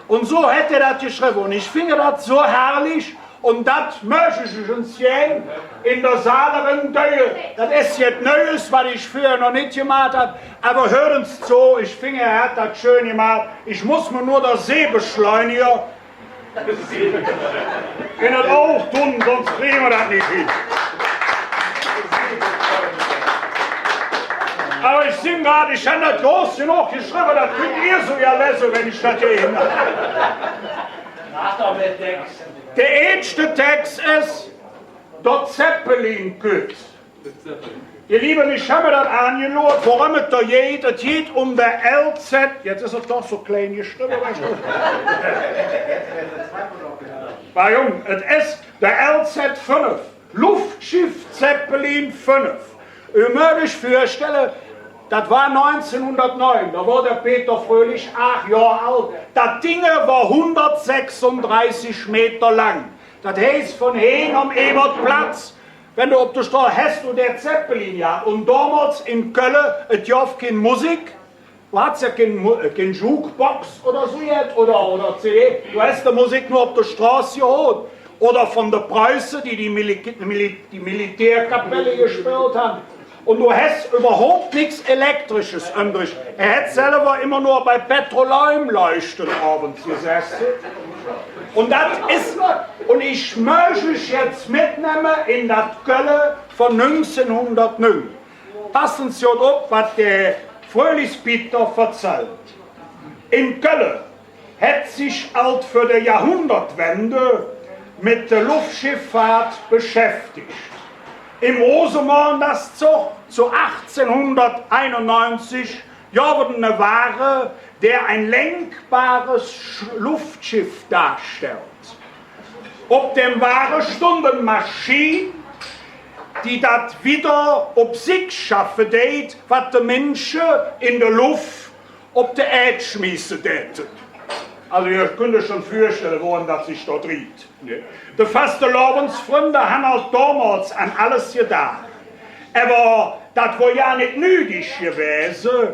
Un su hät hä dat geschrevve. Un ich finge dat su herrlich. Un dat mööch ich üch jetz gään en der Saal erendäue. Dat es jet Neues, wat ich fröher noch nit gemaht han. Ävver hürt ens zo, ich finge, hä hät dat schön gemaht. Ich muss mer nor der Sehbeschleuniger en et Aug dun, söns kriege mer dat nit hin. Ävver ich sin grad, ich han dat groß genog geschrevve, dat kütt ehr su jo lese, wann ich dat hee hin han. Dä eetste Tex es: Der Zeppelin kütt. Ehr Leeve, ich han mer dat aangeloot, woröm et do geiht. Et geiht öm der L Z, jetz es et doch su klein geschrevve, weesst do. Ming Jung, et es der L Z fünf, Luftschiff Zeppelin fünf. Ehr mööt üch vürstelle, dat wor nüngzehnhundertneun, do wor der Peter Fröhlich aach Johr ald. Dat Ding wor hundertsechsundreißig Meter lang. Dat heiß, vun hee nohm Ebertplatz, wann do op der Stroß, häs do der Zeppelin, jo. Un domols en Kölle, et gov kein Musik, do hatts jo kein Mu-, äh, kein Jukebox oder su jet, oder, oder C D. Do häs de Musik nor op der Stroß gehoot. Oder vun de Preuße, die die Mili-, Mili-, die Militärkapelle gespillt han. Un do häs üvverhaup nix Elektrisches üvvrig. Hä hät selver immer nor bei Petroleumleuchte ovends gesesse. Un dat es, un ich mööch üch jetz metnemme en dat Kölle vun nüngzehnhundertneun. Passen Se god op, wat der Fröhlichs Pitter verzällt. En Kölle hät sich ald vör der Johrhundertwende met der Luftschifffahrt beschäftigt. Em Rosenmonatszog zo achtzehnhunderteinunneunzig gov et ene Wage, dä e lenkbares Sch-, Luftschiff darstellt. Op däm Wage stundt en Maschin, die dat widder op Sigg schaffe deit, wat de Minsche en der Luff op de Ääd schmieße däte. Alsu, ehr künnt üch schon vürstelle, woröm dat sich do driht, ne? De Fastelovendsfründe han ald domols an alles gedaach. Ävver dat wor jo nit nüdig gewäse.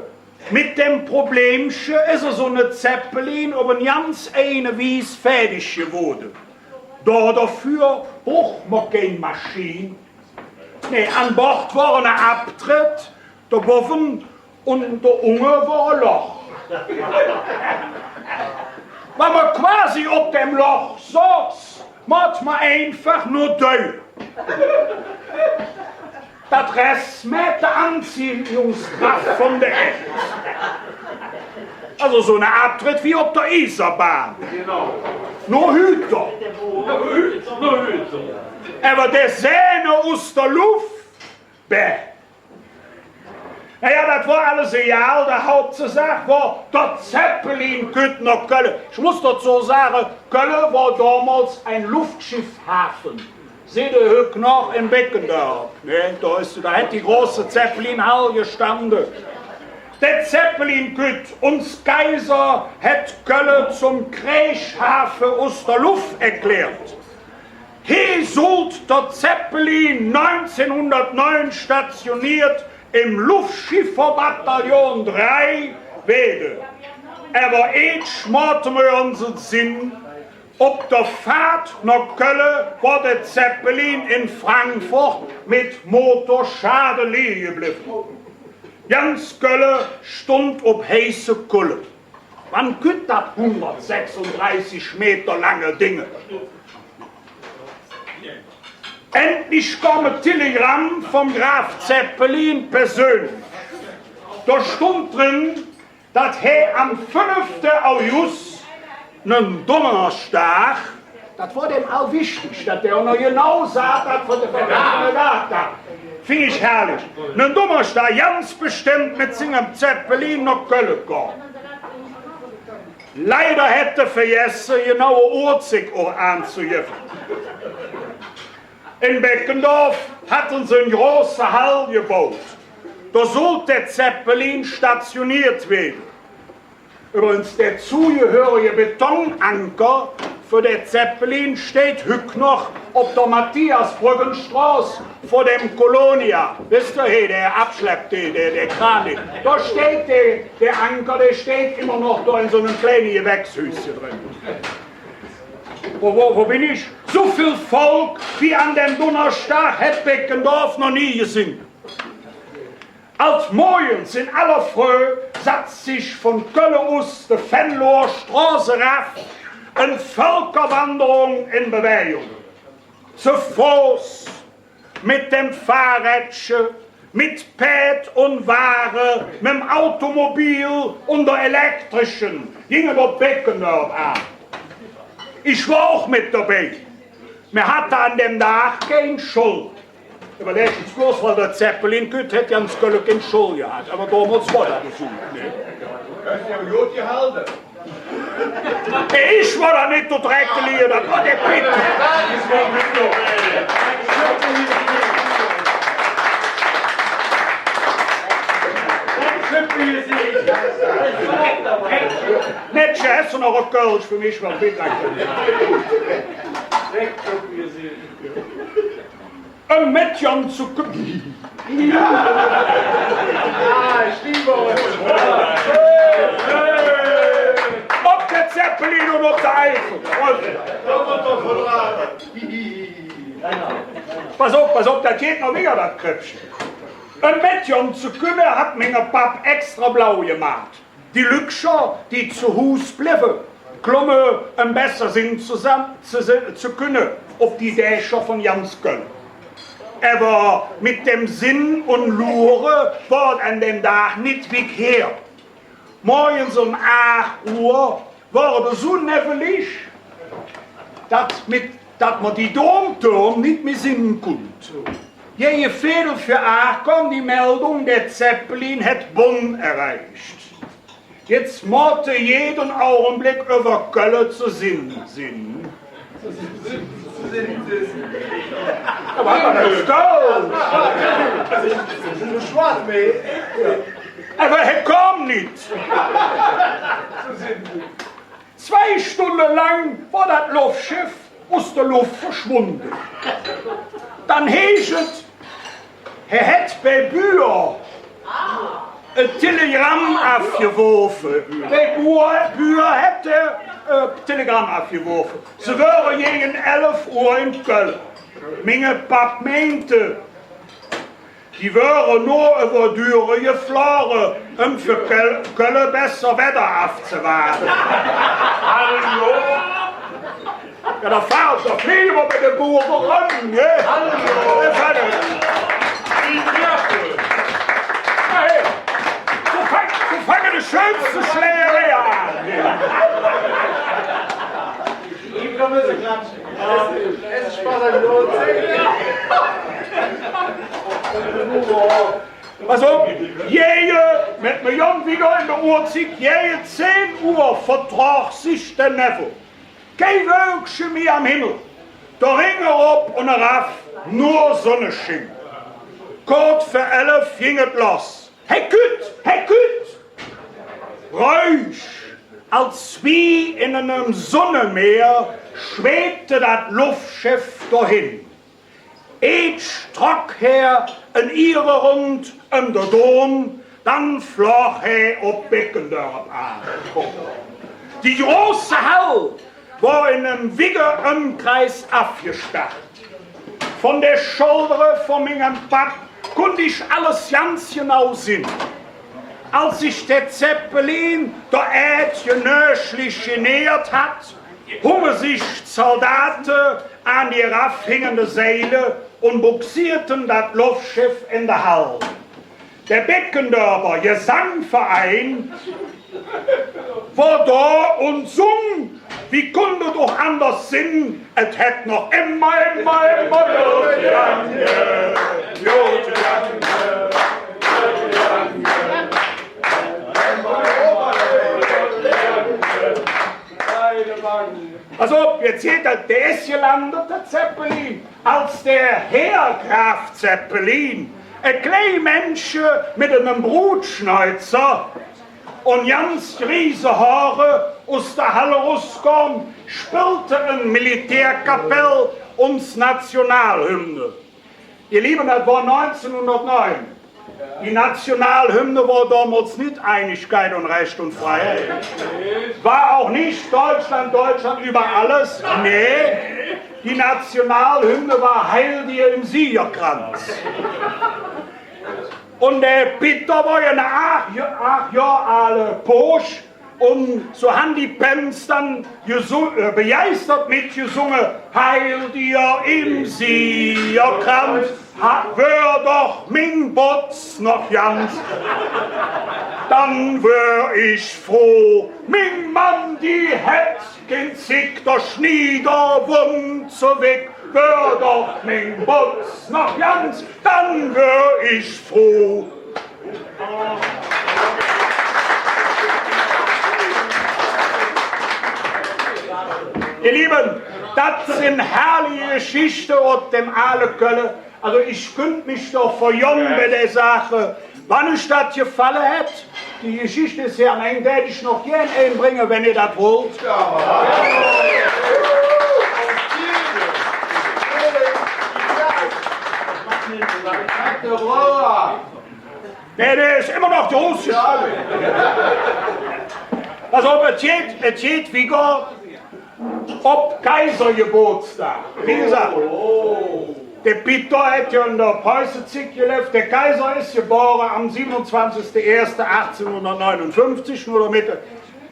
Met däm Problemche es esu ne Zeppelin op en ganz eigene Wies fäädig gewoode. Do, doför bruch mer kein Maschin. Nä, an Bord wor ene Avtredd, do bovve un do unge wor e Loch. Wann mer quasi op däm Loch soß, moot mer einfach nor dör. Dat Ressmäht de Anziehungskraff vun der Ääd. Alsu su ne Avtredd wie op der Ieserbahn. Genau. Nor hühter. Nor hühter. Ävver dä Sään us der Luff, bäh. Na jo, dat wor alles egal, de Hauptsaach wor, der Zeppelin kütt noh Kölle. Ich muss dozo sage, Kölle wor domols ene Luftschiffhafe. Sitt ehr hügg noch en Beckendorf, ne? Do es, do hät die große Zeppelinhall gestande. Der Zeppelin kütt, uns Kaiser hät Kölle zom Kreeghafe us der Luff erklärt. Hee sollt der Zeppelin nüngzehnhundertneun stationiert em Luftschifferbataillon drei Weede. Ävver eets moote mer uns Sinn, op der Faht noh Kölle wor der Zeppelin en Frankfurt met Motorschade lige geblevve. Ganz Kölle stundt op heiße Kulle. Wann kütt dat hundertsechsundressig Meter lange Dinge? Endlich kom e Telegramm vum Graf Zeppelin persönlich. Do stundt dren, dat hä am fünfte August, ene Dunnersdag, dat wor däm all wichtig, dat dä och noch genau säht, wat för ene Dag dat. Fing ich herrlich. Ene Dunnersdag ganz bestemmp met singem Zeppelin noh Kölle kom. Leider hät hä vergesse, genaue Uhrzigg och aanzegevve. En Beckendorf hatte se en große Hall gebaut. Do sollt der Zeppelin stationeet weede. Üvvrigens, der zogehörige Betonanker för der Zeppelin steiht hügg noch op der Matthias-Brüggen-Stroß vör dem Colonia. Wesst ehr, he, der Avschlepp, der, der, der Kran, do steiht der, der Anker, dä steiht immer noch do en su enem kleine Gewächshüüsche dren. Wo, wo, wo ben ich? Su vill Volk wie an däm Dunnersdag hät Beckendorf noch nie gesinn. Ald morgens en aller Fröh satz sich vun Kölle us de Venloer Stroß erav en Völkerwanderung en Bewägung. Ze Foß, met dem Fahrrädche, met Pääd un Wage, mem Automobil un der Elektrische, ging et op Beckendorf aan. Ich wor och met dobei. Mer hatte an däm Dag kein Schull. Üvverläg ich bloß, wann der Zeppelin kütt, hätt ganz Kölle kein Schull gehatt. Ävver domols wor dat esu, ne? Dat es jo god gehalde. Ich wor do nit to Dreck geliehen, dat wor der Pitt. Mädche, häs do noch e Kölsch för mich? Wor bitte. E Mädchen ze kü-, op der Zeppelin un op der Eifel. Pass op, pass op, dat geiht noch widder, dat Kröppche. E Mädchen ze kümme hät minge Papp extra blau gemaht. Die Lückcher, die ze Hus blevve, klomme, öm besser sinn ze, ze, ze künne, op die Dächer vun ganz Kölle. Ävver met dem Sinn un Luure wor et an däm Dag nit wigg her. Morgens öm aach Uhr wor et esu nevvelig, dat met, dat mer die Domtürm nit mih sinn kunnt. Gäge Veedel vür aach kom die Meldung, der Zeppelin hät Bonn erreich. Jetz moote jeden Augenbleck üvver Kölle ze sinn sin. Ävver hä kom nit. Zwei Stunde lang wor dat Luffscheff us der Luff verschwunde. Dann heiß et, hä hät bei Bühr e Telegramm avgeworfe. Bei Bühr, Bühr hät hä, äh, Telegramm avgeworfe. Se wöre gäge elf Uhr en Kölle. Minge Papp meinte, die wöre nor üvver Düre gefloge, öm för Köl-, Kölle besser Wedder avzewarde. Hallo? Jo, do fahrt doch nit immer met de Buure röm, ne? Hallo? Hey, su fang-, su fange de schönste Schlägeree aan. Pass op, gäge, met Million widder en der Uhrzigg, gäge zehn Uhr vertrog sich der Nevvel. Kei Wölkche mih am Himmel. Der Ring erop un erav, nor Sonnesching. Koot vür elf ging et loss. Hä kütt! Hä kütt! Räusch, als wie en enem Sunnemeer, schwebte dat Luffscheff dohin. Eets trock hä en Ihre rund öm der Dom, Dann flog hä op Beckendorf aan. Die große Hall wor en enem wigge Ömkreis avgesperrt. Vun der Schuldere vun mingem Papp kunnt ich alles ganz genau sinn. Als sich der Zeppelin der Ääd genöglich genähert hatt, hunge sich Zaldate an die erafhingende Seile un bugseete dat Luffscheff en de Hall. Der Beckendorfer Gesangverein wor do un sung, wie kunnt et och anders sin, et hät noch immer, immer, immer god gegange, god gegange, god gegange. Also, jetz geiht dat, dä es gelandt, dä Zeppelin, als dä Här Graf Zeppelin, e klei Männche met enem Brutschnäuzer un ganz griese Hoor us der Hall eruskom, spillte en Militärkapell uns Nationalhymne. Ihr Lieben, dat wor neunzehnhundertneun. Die Nationalhymne wor domols nit Einigkeit und Recht und Freiheit. War auch nicht Deutschland, Deutschland über alles. Nee, die Nationalhymne war Heil dir im Siegerkranz. Un der Pitter wor jo ne aach, aach Johr aale Poosch. Un su han die Pänz dann gesu-, äh, begeistert metgesunge: Heil dir im Siegerkranz, ha-, wör doch ming Botz noch ganz. Dann wör ich froh, ming Mamm, die hät kein Zick, der Schniederwund zowigg, wör doch ming Botz noch ganz, dann wör ich froh. Ihr Lieben, dat sin herrliche Geschichte ut dem aale Kölle. Also, ich künnt mich doch verjonge bei der Sache. Wann üch dat gefalle hät, die Geschichte es jo am Eng, dät ich noch gään enbränge, wann ehr dat wollt. Nä, dä es immer noch groß. Pass op, et geiht, et geiht wigger op Kaisergebootsdag. Wie gesaht, der Pitter hät jo en der Preußezigg geläv. Der Kaiser es gebore am siebenundzwanzigsten ersten achtzehnhundertneunundfünfzig, nor domet et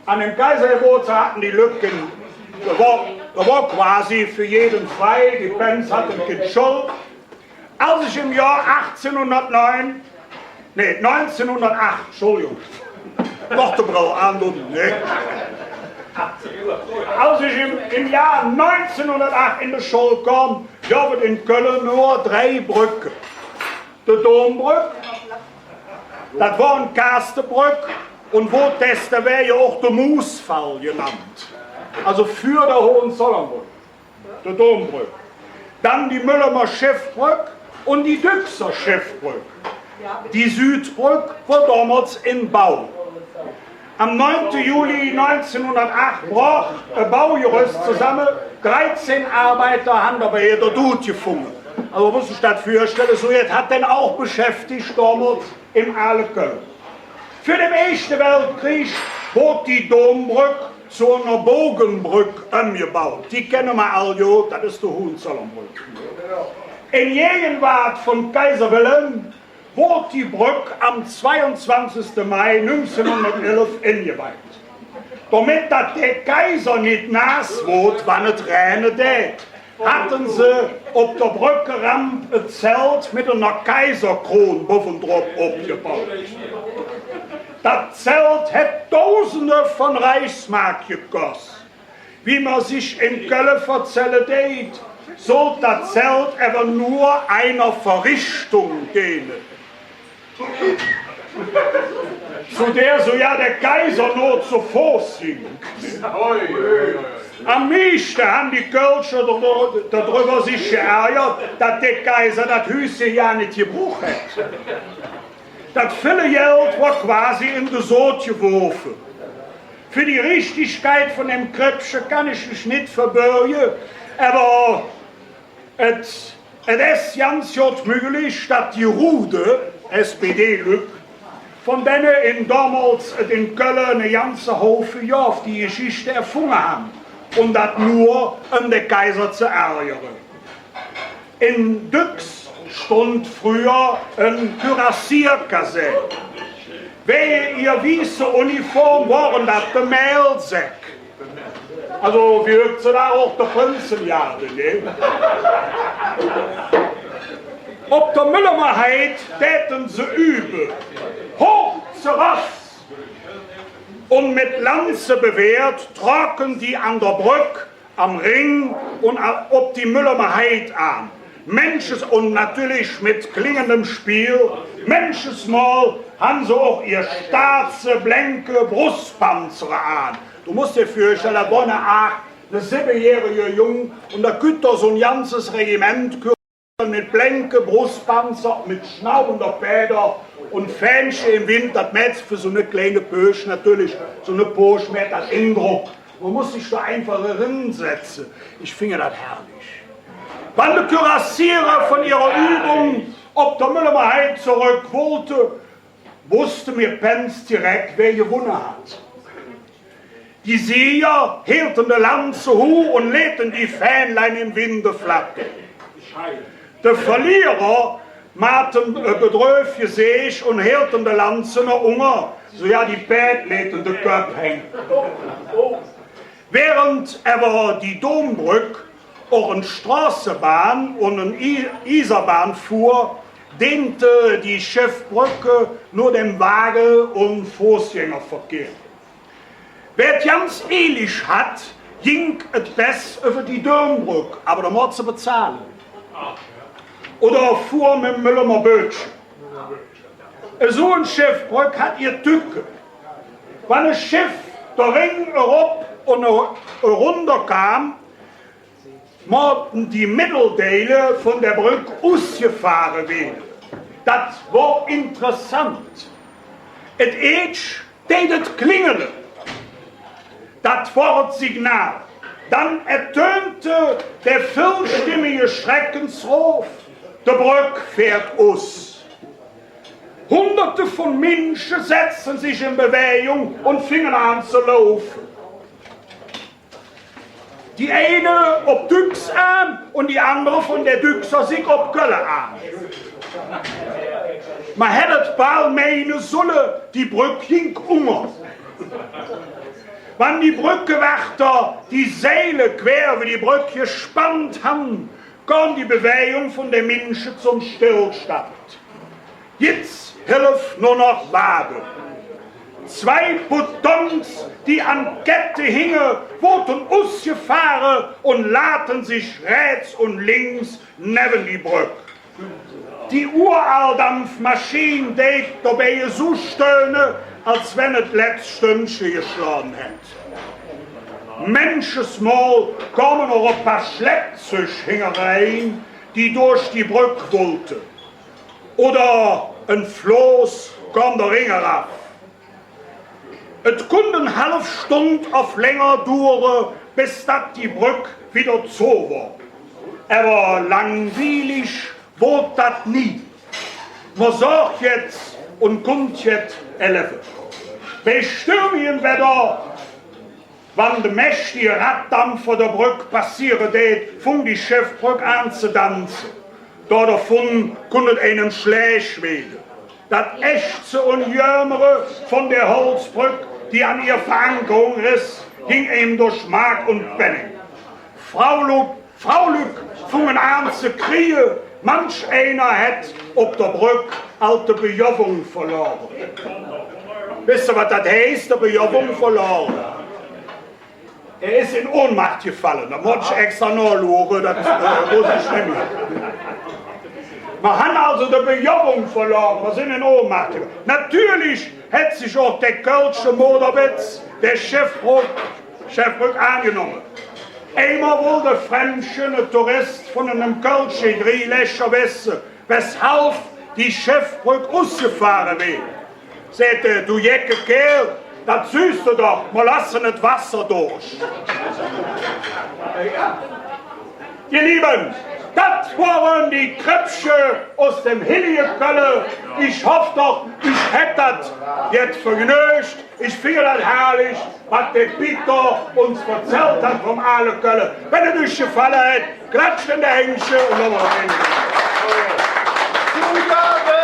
an dem Kaisergebootsdag hatte die Lück, do wor, do wor quasi för jede frei, die Pänz hatte kein Schuld. Als ich em Johr achtzehnhundertneun, nä, neunzehnhundertacht, Entschuldigung. Doch de Brille aan, nä. Als ich em, em Johr neunzehnhundertacht en de Schull kom, gov et en Kölle nor drei Brögge. De Dombrögg, dat wor en Kastebrögg, un woodt des, dä wör jo och de Muusfall genannt. Also för der Hohenzollernbrögg. De Dombrögg. Dann die Müllemer Schebbbrögg un die Düxer Schebbbrögg. Die Südbrögg wor domols en Bau. Am neunte Juli neunzehnhundertacht broch e Baugeröss zesamme. Dreizehn Arbeiter han dobei der Dud gefunge. Also muss ich dat vürstelle, su jet hät dä och beschäftig domols em aale Kölle. För dem Eeschte Weltkreeg woodt die Dombrögg zo ener Bogebrögg ömgebaut. Die kenne mer all, jo, dat es de Hohenzollernbrögg. En Gägewoot vum Kaiser Wilhelm woodt die Brögg am zweiunzwanzigste Mai nüngzehnhundertelf engeweihdt. Domet dat der Kaiser nit naaß woodt, wann et rähne dät, hatte se op der Bröggeramp e Zelt met ener Kaiserkron bovvendrop opgebaut. Dat Zelt hät Dausende vun Reichsmark gekoss. Wie mer sich en Kölle verzälle deit, sollt dat Zelt ävver nor ener Verrichtung deene. Zo der sugar der Kaiser nor zo Foß ging. Am mieste han die Kölsche dodrüvver sich geärgert, dat der Kaiser dat Hüsche jo nit gebruch hät. Dat ville Geld wor quasi en de Sod geworfe. För die Richtigkeit vun dem Kräppche kann ich mich nit verbürge, ävver et Et es ganz god möglich, dat die Rude, S-P-D-Lück, Vun denne, in domols et en Kölle ene ganze Haufe gov, die Geschichte erfunge han, öm dat nor, öm der Kaiser ze ärgere. En Düx stundt fröher en Kürassierkasään. Wäge ehr wieße Uniform wore dat de Mählsäck. Alsu, wie hügg ze do och de Prinzegarde, ne? Op der Müllemer Heid däte se übe. Huh, ze Ross! Un met Lanze bewehrt trocke die an der Bröck am Rhing un a-, op die Müllemer Heid aan. Mänches, un natörlich met klingendem Spiel, mänches Mol han se och ehr staatse, blenke Brusspanzer aan. Do muss dir vürstelle, do wor ene aach, ene sibbejährige Jung, un do kütt do su en ganzes Regiment, met blenke Brusspanzer, met schnaubende Pääder un Fähnche em Wind, dat mäht för su ene kleine Pöösch natörlich, su ene Pöösch mäht dat Endrock. Mer muss sich do einfach erensetze. Ich finge dat herrlich. Wann de Kürassiere vun ehrer Übung op der Müllemer Heid zoröck wollte, woosste mer pänz tirek, wä gewonne hatt. Die Sieger hillte de Lanze huh un leete die Fähnlein em Winde fladdere. De Verlierer maht e bedröv Geseech un hillte de Lanze nohunger, su jo, die Pääd leete de Köpp hänge. Während ävver die Dombröck och en Stroßebahn un en I-, Iesebahn fuhr, deente die Scheffbröck nor dem Wage- un Foßgängerverkehr. Wä et ganz ielig hatt, ging et bess üvver die Dombröck, ävver do moot se bezahle. Oder fuhr mem Müllemer Böötche. Esu en Scheffbröck hatt ehr Tücke. Wann e Scheff der Rhing erop un er-, erunder kom, moote die Meddeldeile vun der Bröck usgefahre wääde. Dat wor interessant. Et eetsch dät et klingele. Dat wor et Signal. Dann ertönte der villstimmige Schreckensrof: De Bröck fäht us. Hunderte vun Minsche setzte sich en Bewägung un finge aan ze laufe. Die eine op Düx aan un die andere vun der Düxer Sigg op Kölle aan. Mer hätt et bal meine solle, die Bröck ging unger. Wann die Bröckewächter die Seile quer üvver die Bröck gespannt han, kom die Bewägung vun de Minsche zom Stillstand. Jetz helf nor noch waade. Zwei Potons, die an Kette hinge, woodte usgefahre un laate sich rähts un links nevven die Bröck. Die uralt Dampfmaschin dät dobei esu stöhne, als wann et letz Stündche geschlage hätt. Mänches Mol kome och e paar Schleppzüg hingerein, die durch die Bröck wollte. Oder en Floß kom do ringerav. Et kunnt en halv Stund ov länger duure, bes dat die Bröck widder zo wor. Ävver langwielig woodt dat nie. Mer soch jet un kunnt jet erlevve. Bei stürmigem Wedder, wann der mächtige Raddampfer der Bröck passeere dät, fung die Scheffbröck aan ze danze. Do dovun kunnt et einem schlääch weede. Dat Ächze un Jömere vun der Holzbröck, die an ehr Verankerung riss, ging einem durch Mark un Benning. Fraulück, Fraulück fungen aan ze krähe, manch einer hät op der Bröck ald de Bejovvung verlore. Wesst ehr, wat dat heiß, de Bejovvung verlore? Hä es en Ohnmaach gefalle. Do moot ich extra nohluure, dat, äh, woss ich nit mih. Mer han alsu de Bejovvung verlore, mer sin en Ohnmaach gefalle. Natörlich hät sich och der kölsche Moderwetz der Scheffbröck, Scheffbröck aangenomme. Eimol wollt e Fremmche, e Touress vun enem kölsche Grielächer wesse, weshalv die Scheffbröck usgefahre weed. Säht hä: „Du jecke Kääl, dat sühs do doch, mer looße et Wasser durch.“ Ehr Leeve, Dat wore die Kröppche us dem hellige Kölle. Ich hoff doch, üch hät dat jetz vergnögt. Ich finge dat herrlich, wat der Peter uns verzallt hät vum ale Kölle. Wann et üch gefalle hät, klatscht en de Händche un loss mer ens. Zugabe!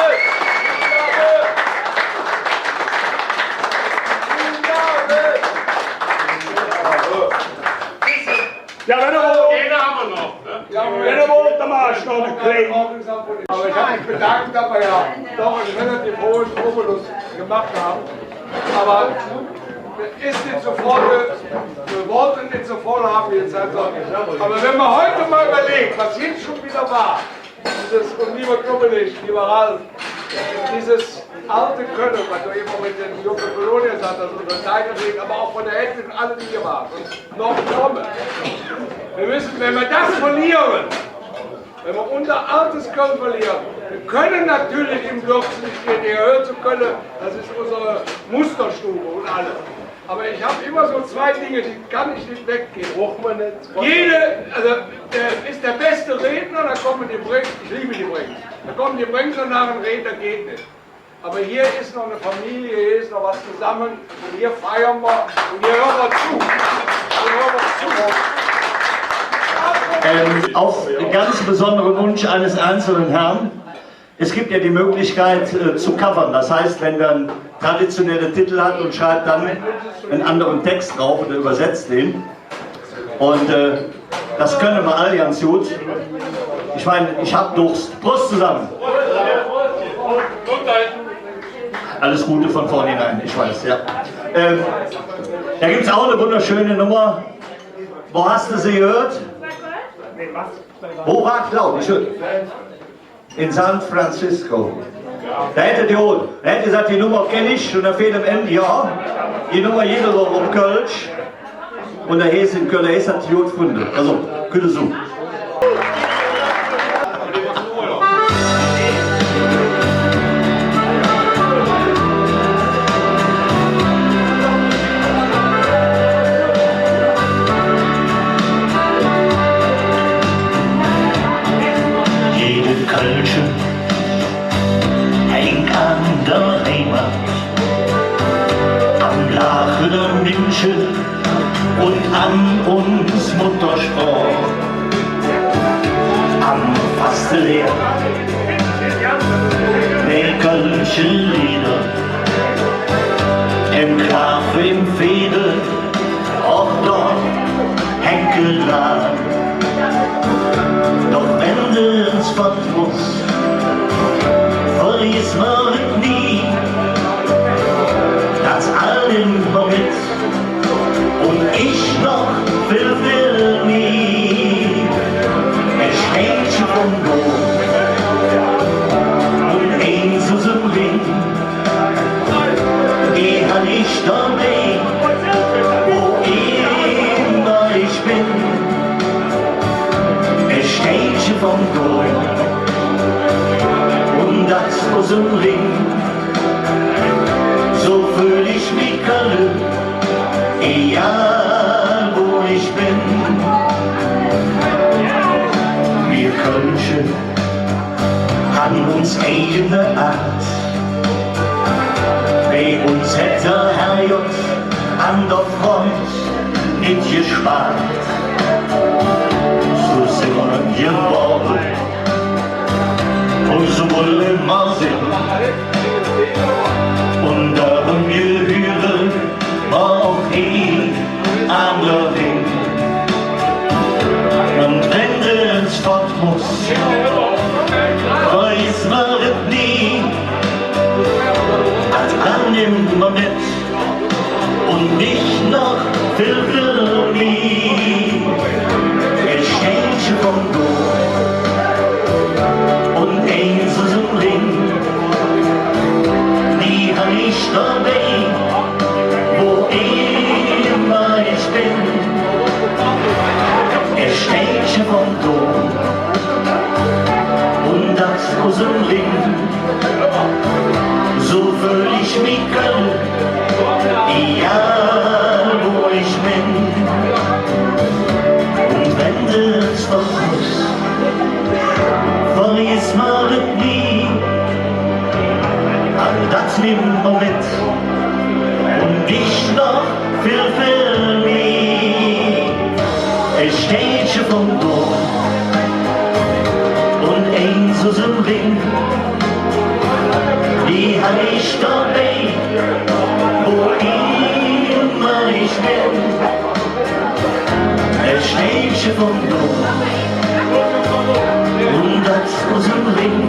Zugabe! Jo, wann et, den han mer noch, ne? Jo, wann et, dann maache mer noch en klein. Ävver ich han mich bedank, dat mer jo doch ene relativ hohe Obolus gemaht han. Ävver et es nit su voll, mer wollte nit su voll han wie jetz. Ävver wann mer hügg ens ens üvverläht, wat jetz ald widder wor, Dieses, un leeve Dominik, leeve Ralf, dieses aale Kölle, wat do evvens met dem Junge Bologna saht, alsu vun deinetwäge, ävver och vun der Hedwig un alle, die hee wore un noch kumme. Mer müsse, wann mer dat verliere, wann mer unser aaltes Kölle verliere, mer künne natörlich em Götz nit hee, dä gehööt zo Kölle, dat es unse Musterstube un alles. Ävver ich han immer su zwei Dinge, die kann ich nit weggevve. Bruch mer nit. Jede, alsu, dä es der beste Redner, dann kumme die Brink-, ich leeve die Brink-, dann kumme die Brinkser noh dem Redner, geiht nit. Ävver hee es noch en Familie, hee es noch jet zosamme un hee feiere mer un hee höre mer zo. Hee höre mer zo. Ähm, auf ganz besonderen Wunsch eines einzelnen Herrn. Es gibt ja die Möglichkeit, äh, zu covern. Das heißt, wenn wer einen traditionellen Titel hat und schreibt dann einen anderen Text drauf oder übersetzt den. Und, äh, das könne mer all ganz gut. Ich meine, ich hab Durst. Prost zusammen. Alles Gute von vornherein, ich weiß, ja. Ähm, da gibt's auch eine wunderschöne Nummer. Wo hast du sie gehört? Wo war Claude? Ich hör- In San Francisco. Do hät hä die geholt. Do hät hä gesaht, die Nummer kenn ich, un do feel am Eng, jo, die Nummer gitt et och op Kölsch. Un do heeß en Kölle, heeß dat god funge. Alsu, kütt su. Jede Kölsche hängk an der Heimat, am Laache der Minsche un an uns Muttersproch, am Fasteleev, de kölsche Leeder, em Klaaf, em Veedel, och dort hängk et dran. Doch wann de ens fott muss, vergess mer et nie, dat all nimmp mer met, un ich noch vill, vill mih. E Steinche vum Dom un eins us dem Rhing, die han ich dobei, wo immer ich ben. E Steinche vum Dom un dat us dem Rhing. Su föhl ich mich Kölle, egal wo ich ben. Mir Kölsche han uns eigene Aat. Bei uns hät der Herrgodd an der Front nit gespaat. Su sin mer gebore un su wolle mer sin. Un dodröm gehüre mer och hee an der Rhing. Un wann de ens fott muss, vergess mer et nie, dat all nimmp mer met, un ich noch vill, vill mih. E Steinche vum Dom un eins us dem Rhing, die han ich dobei, wo immer ich ben. E Steinche vum Dom un dat us dem Rhing. Su föhl ich mich Kölle, egal wo ich ben. Un wann de ens fott muss, Mer et nie, all dat nimmp mer met. Un ich noch vill, vill mih. E Stäbche vum Dom un eins us dem Rhing, die han ich dobei, wo immer ich ben. E Stäbche vum Dom un dat us dem Rhing.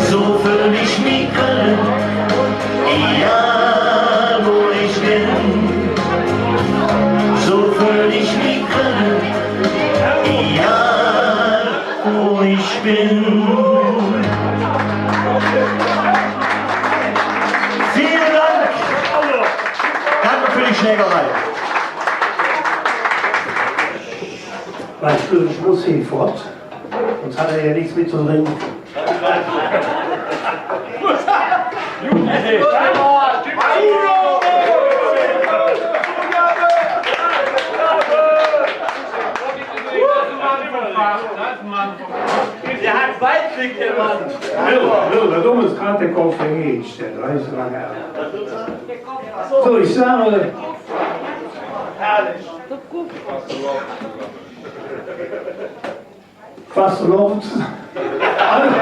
Su föhl ich mi Kölle, egal wo ich ben. Su föhl ich mi Kölle, egal wo ich ben. Vielen Dank. Danke für die Schlägerei. Weil ich muss hier fort. Sonst hat er ja nichts mit zu trinken. Der hat Weitsicht, der Mann. Nö, nö, der Dumme ist gerade der Kopf hingestellt. Da ist lange. So, ich sage, Fastelovend. Also,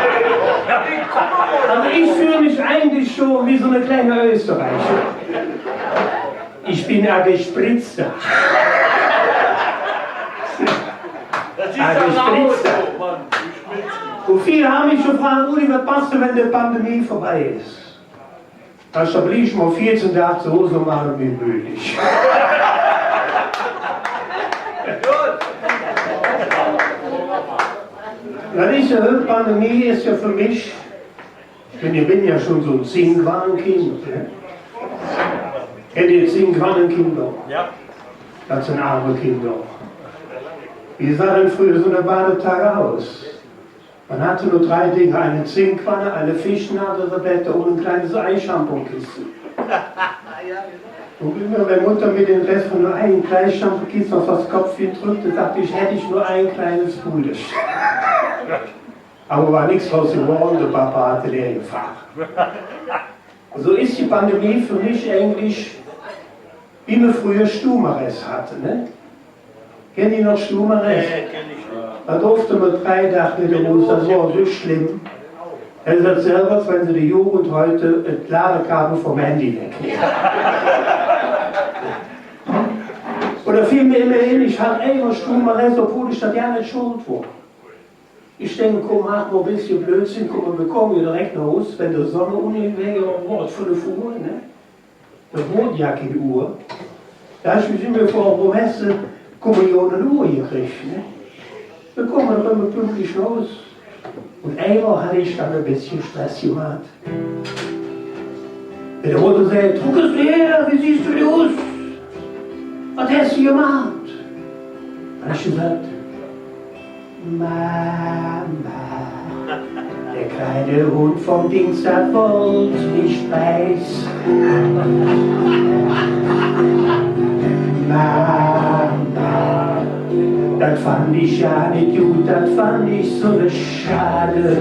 also ich fühle mich eigentlich schon wie so eine kleine Österreicher. Ich bin ein Gespritzter. Ein Gespritzter. Und viele haben mich gefragt, Uli, was machst du, wenn die Pandemie vorbei ist? Dann blieve ich mal veezehn Dag zo Hus un maache mich müdig. Dat es jo, Pandemie es jo för mich, ich ben, ich ben jo schon su e Zingquanenkind, ne? Kennt ehr Zingquanenkinder? Jo. Dat sin ärme Kinder. Wie sah dann fröher su ene Badetag us? Man hatte nur drei Dinge, eine Zinkwanne, eine Fischnadeltablette und ein kleines Eischampokissen. Und wie mir meine Mutter mir den Rest von nur einem kleinen Schampokissen auf das Kopf gedrückt hat, sagte ich, hätte ich nur ein kleines Pudelchen. Aber war nichts draus geworden, der Papa hatte leer gefahren. So ist die Pandemie für mich eigentlich, wie man früher Stubenarrest hatte, ne? Kennen Sie noch Stubenarrest? Nee, kenn ich nicht. Da durfte man drei Tage nicht raus, das war so schlimm. Das ist dasselbe, als wenn Sie die Jugend heute das Ladekabel vom Handy wegnehmen. Oder fiel mir immer hin, ich hatte immer Stubenarrest, obwohl ich da gar nicht schuld war. Ich denke, komm, mach mal ein bisschen Blödsinn, komm, wir kommen hier direkt nach Hause, wenn die Sonne unten wäre, um fünf Uhr, ne? Da wor jo kein Uhr. Da hab ich mir vor Promesse Kommunion en Uhr gekriegt, ne? Da kommen wir immer pünktlich nach Hause. Und einmal hatte ich dann ein bisschen Stress gemacht. Wenn die Mutter sagt, wo bist du her? Wie siehst du denn aus? Was hast du gemacht? Hab ich gesagt, Mama, der kleine Hund vom Dings, der wollte mich beißen. Mama, das fand ich ja nicht gut, das fand ich so schade.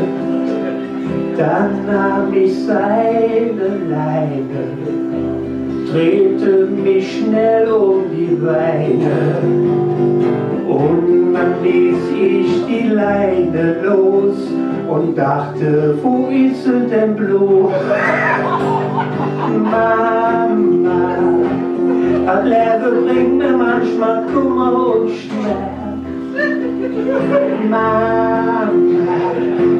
Dann nahm ich seine Leine, drehte mich schnell um die Beine und dann ließ ich die Leine los und dachte, wo ist sie denn bloß? Mama, das Leben bringt mir manchmal Kummer und Schmerz. Mama,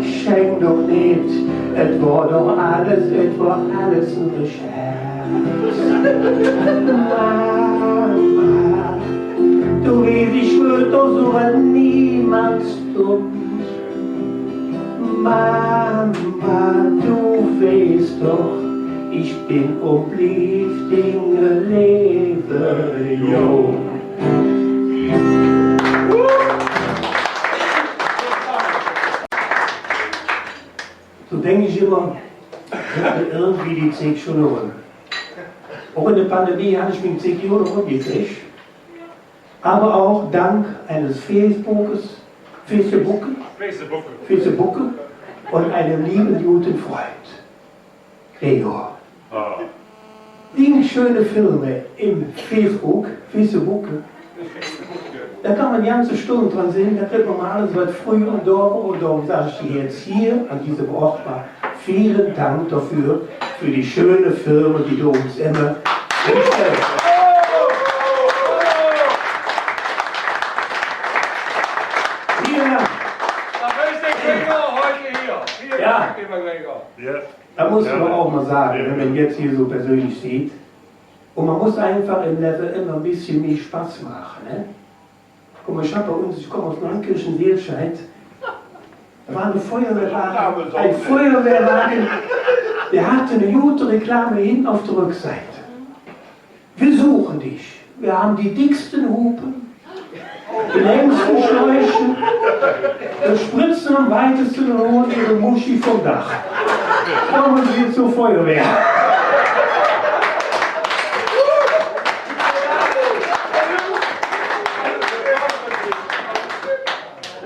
schenk doch nicht, es war doch alles, es war alles nur Scherz. Mama, du weeß, ich würd doch so wat niemals tun. Mama, du weeß doch, ich bin un blieb dinge Leeve jung. Su denk ich immer, ich hab irgendwie die Zigg schon eröm. Och en der Pandemie hatt ich ming Zigg jo eröm gekräg. Ävver och dank eines Facebookes, Facebook, Fisse Bucke un einem lieben guten Freund, Gregor. Ah. Die schöne Filme im Facebook, Facebook, da kann man die ganze Stunde dran sehen, da kriegt man mal alles, was früher und da und da. Und sag ich dir jetzt hier an diesem Ort mal vielen Dank dafür, für die schöne Filme, die du uns immer hinstellst. Vielen Dank. Dafür ist der Gregor heute hier. Vielen Dank, lieber Gregor. Ja. Das muss man auch mal sagen, wenn man jetzt hier so persönlich sieht. Und man muss einfach im Leben immer ein bisschen mehr Spaß machen, ne? Guck mal, ich hab bei uns, ich komme aus Neukirchen-Seelscheid, da war ein Feuerwehrwagen, ein Feuerwehrwagen, der hatte eine gute Reklame hinten auf der Rückseite. Wir suchen dich. Wir haben die dicksten Hupen, die längsten Schläuche, das Spritzen am weitesten und holen ihre Muschi vom Dach. Kommen Sie zur Feuerwehr.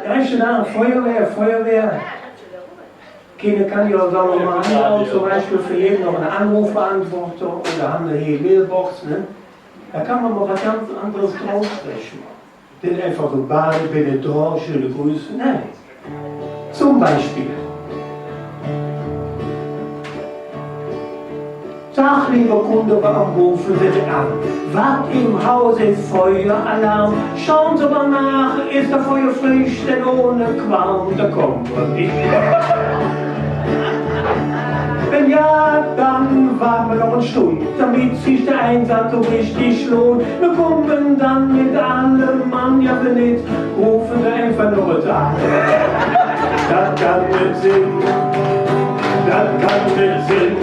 Ja, ich sage, Feuerwehr, Feuerwehr. Keiner kann ja, sagen wir mal, zum Beispiel für jeden noch einen Anrufbeantworter oder haben eine Mailbox, ne? Da kann man mal was ganz anderes draufsprechen. Denn einfach so: Badebälle da, schöne Grüße. Nein. Zum Beispiel: Tag, lieber Kunde, warum rufen Sie an? Wat im Haus ist Feueralarm? Schauen Sie mal nach, ist der Feuer frisch, denn ohne Qualm, da kommen wir nicht. Wenn ja, dann warten wir noch eine Stunde, damit sich der Einsatz so richtig lohnt. Wir kommen dann mit allem Mann, ja, wenn nicht, rufen Sie einfach noch eens an. Dat kann nit sin, dat kann nit sin.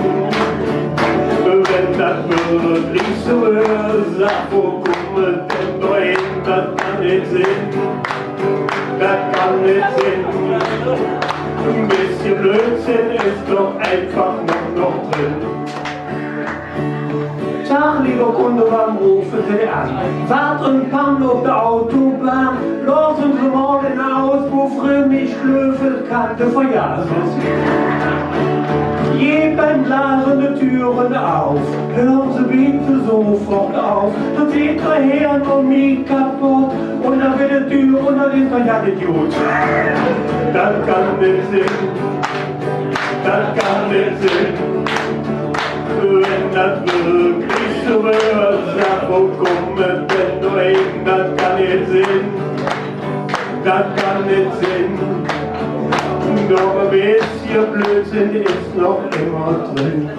Wenn dat wirklich so wör, sag, wo kumme mer dann do hin? Dat kann nit sin, dat kann nit sin. E bessche Blödsinn es doch einfach noch, noch drin. Tag, lieber Kunde, warum rufen Sie an? Wat en Pann op der Autobahn. Lossen Sie mal den Auspuff rin, ich glööv, et kann de Vergaser sin. Geht beim Blasen de Türen auf. Hören Sie bitte sofort auf. Sonst geht der Herr noch mih kaputt. Un dann widder Tür, un dann es doch jo nit god. Dat kann nit sin. Dat kann nit sin. Wenn dat wirklich so wör, sag, wo kumme mer dann do hin? Dat kann nit sin. Dat kann nit sin. Doch e bessche Blödsinn es noch immer drin.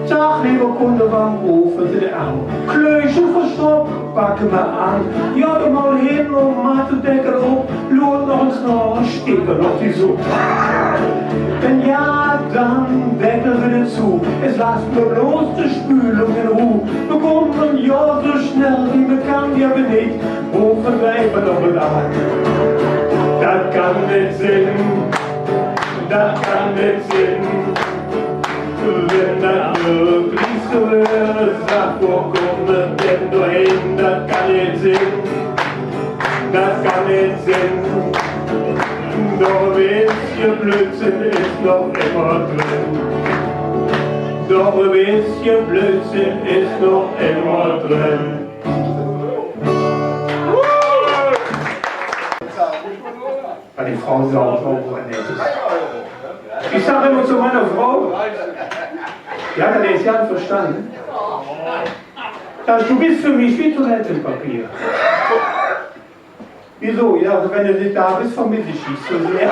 Tag, lieber Kunde, warum rufen Sie an? Klöche verstoppt, packe mer an. Jo, do mal hin un maach der Deckel op. Luurt noch ens noh, stecke mer noch de Supp. Wenn ja, dann Deckel widder zo. Et losst mer bloß de Spülung en Ruh. Mer kumme jo su schnell wie mer kann, jo, wenn nit, rufe mer einfach noch ens an. Dat kann nit sin. Dat kann nit sin. Wenn dat wirklich so wör, sag, wo kumme mer dann do hin? Dat kann nit sin. Dat kann nit sin. Doch e bessche Blödsinn es noch immer drin. Doch e bessche Blödsinn es noch immer drin. Weil die Frau sauber und nett ist. Ich sag immer zu meiner Frau: „Ja, dat es jo verstande. Dat, du bist für mich wie Toilettenpapier.“ „Wieso?“ „Ja, also wenn du nicht da bist, vermisse ich dich so sehr.“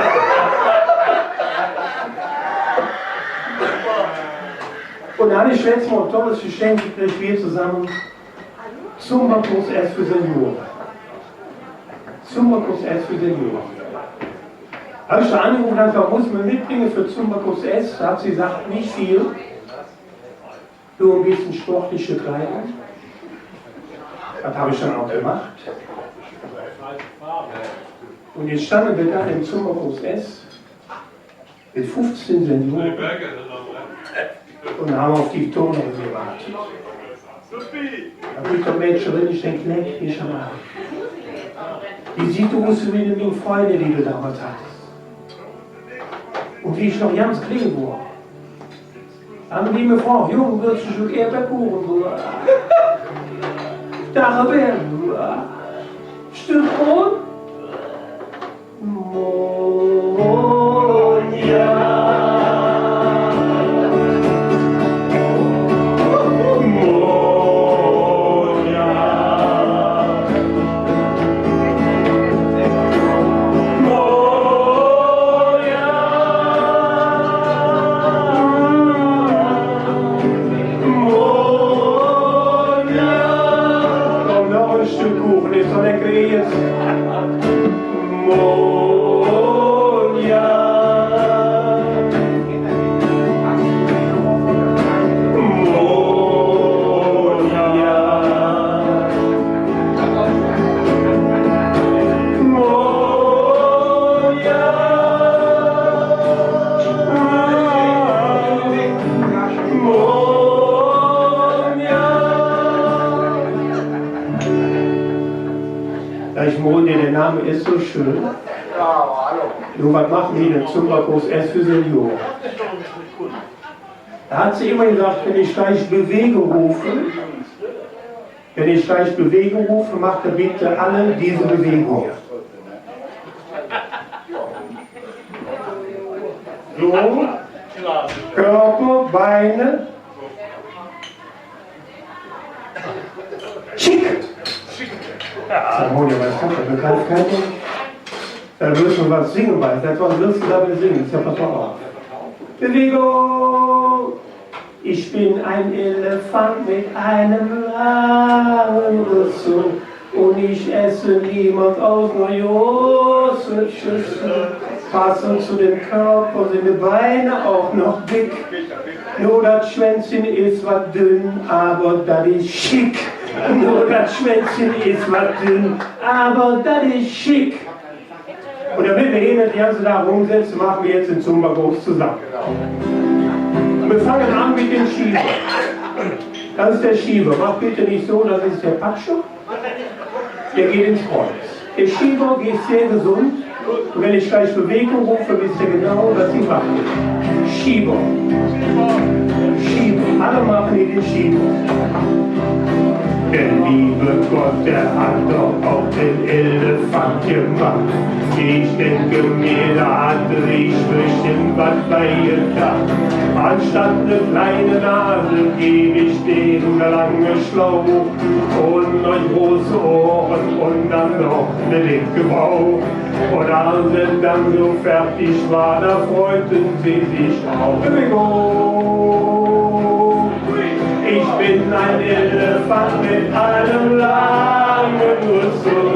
Und da hatte ich letztes Mal ein tolles Geschenk gekriegt, wir zusammen. Zumba-Kurs S für Senioren. Zumba-Kurs S für Senioren. Als ich da angerufen habe, was muss man mitbringen für Zumba-Kurs S, da hat sie gesagt, nicht viel. Nur ein bisschen sportliche Kleidung. Das habe ich dann auch gemacht. Und jetzt standen wir da im Zumba-Kurs S mit fünfzehn Senioren und haben auf die Turnerin gewartet. Da habe ich der Mädchen richtig den Kneck nicht am Arm. Die süht us wie ming Fründin, die do domols hatt. Un wie ich noch ganz kling wor, han die mich gefrog: „Jung, wells do nit Erdbeerkuche?“ Dach, Stück Brud? Moin, ja. Moin, ja. Moin, ja. Moin, ja. Kumm, noch e Stöck Kuche, es su lecker es. Moin, ja. Moin, ja. Moin, ja. Moin, ja. Sag ich, Moin, der Name ist so schön. Jo, wat maache mer dann? Zumba-Kurs es för Seniore. Do hät se immer gesaht, wann ich glich Bewegung rofe, wann ich glich Bewegung rofe, maht ehr bitte all dese Bewegung. Su, Körper, Bein. Schick! Sag mol, wat es dat, dat bekannt keiner? Do müsse mer wat singe, weil dat, wat willst do do singe? Es jo Repertoire. Bewegung! Ich bin ein Elefant mit einem langen Rüssel und ich esse niemand aus ner großen Schüssel. Passend zu dem Körper sind die Beine auch noch dick. Nur das Schwänzchen ist was dünn, aber das ist schick. Nur das Schwänzchen ist was dünn, aber das ist schick. Un domet mer hee nit der ganze Dag rumsetze, maache mer jetz der Zumba-Kurs zosamme. Mer fange aan met dem Schieber. Dat es der Schieber. Maach bitte nit su, dat es der Patsche. Der geiht en et Kreuz. Der Schieber es sehr gesund. Un wann ich glich Bewegung rofe, wesst ehr genau, wat se maache. Schieber. Schieber. All maache mer der Schieber. Der liebe Gott, der hat doch auch den Elefant gemacht. Ich denke mir, da hat sich bestimmt was bei gedacht. Anstatt ne kleine Nase geb ich dem ne lange Schlauch und noch große Ohren und dann noch ne dicke Bauch. Und als er dann so fertig war, da freuten sie sich auch. Bewegung. Ich bin ein Elefant mit einem langen Rüssel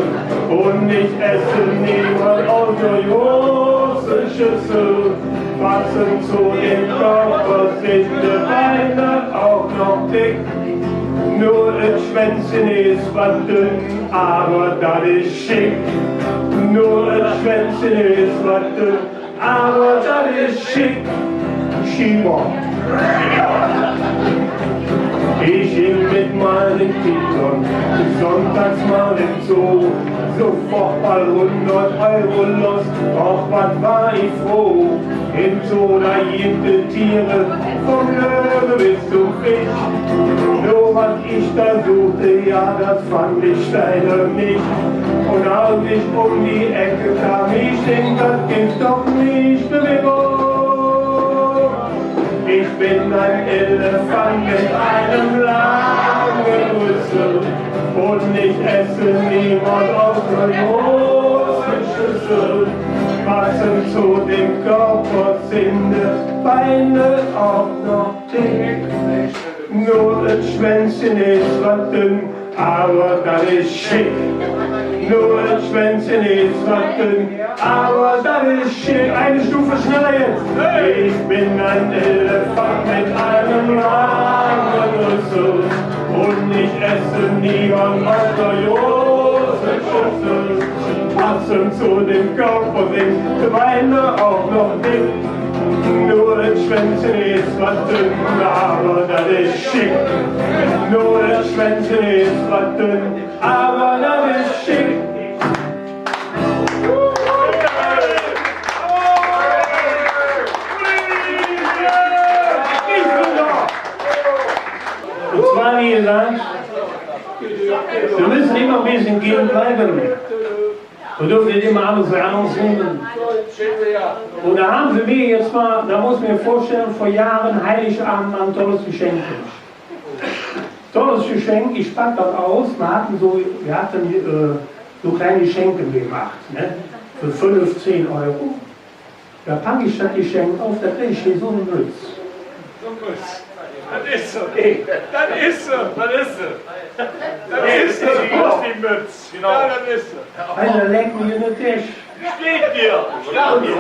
und ich esse niemand aus der großen Schüssel. Passend zu dem Körper sind die Beine auch noch dick. Nur et Schwänzchen is wat dünn, aber dat is schick. Nur et Schwänzchen is wat dünn, aber dat is schick. Schieber. Ich ging mit meinen Kindern sonntags mal im Zoo. Sofort bald hundert Euro los, och, wat war ich froh. Im Zoo, da gibt es Tiere, vom Löwe bis zum Fisch. Nur was ich da suchte, ja, das fand ich leider nicht. Und als ich um die Ecke kam, ich denk, das gibt's doch nicht. Bewegung. Ich bin ein Elefant mit einem langen Rüssel und ich esse niemand aus der großen Schüssel. Passend zu dem Körper sind die Beine auch noch dick. Nur et Schwänzchen is wat dünn, aber dat is schick. Nur et Schwänzchen is wat dünn, aber dat is schick. Eine Stufe schneller jetzt. Ich bin ein Elefant mit einem langen Rüssel und ich esse niemand aus der großen Schüssel. Passend zu dem Körper sind die Beine auch noch dick. Nur et Schwänzchen is wat dünn, aber dat is schick. Nur et Schwänzchen is wat dünn, aber dat is schick. Mer dörfe nit immer alles su ernst nemme. Un do han se mir jetz ens, do muss ich mir vürstelle, vör Johre Heiligabend ens e tolles Geschenk gemaht. Tolles Geschenk, ich pack dat us, mer hatte su, mer hatte, äh, su kleine Geschenke gemaht, ne? För fünf, zehn Euro. Do pack ich dat Geschenk op, do kritt ich su en Mötz. Su en Mötz. Dat es su. Dat es su. Dat es su. Dat es su. Su en Mötz. Genau. Jo, dat es su. Alter, leck mich en der Täsch. Steiht dir. Un,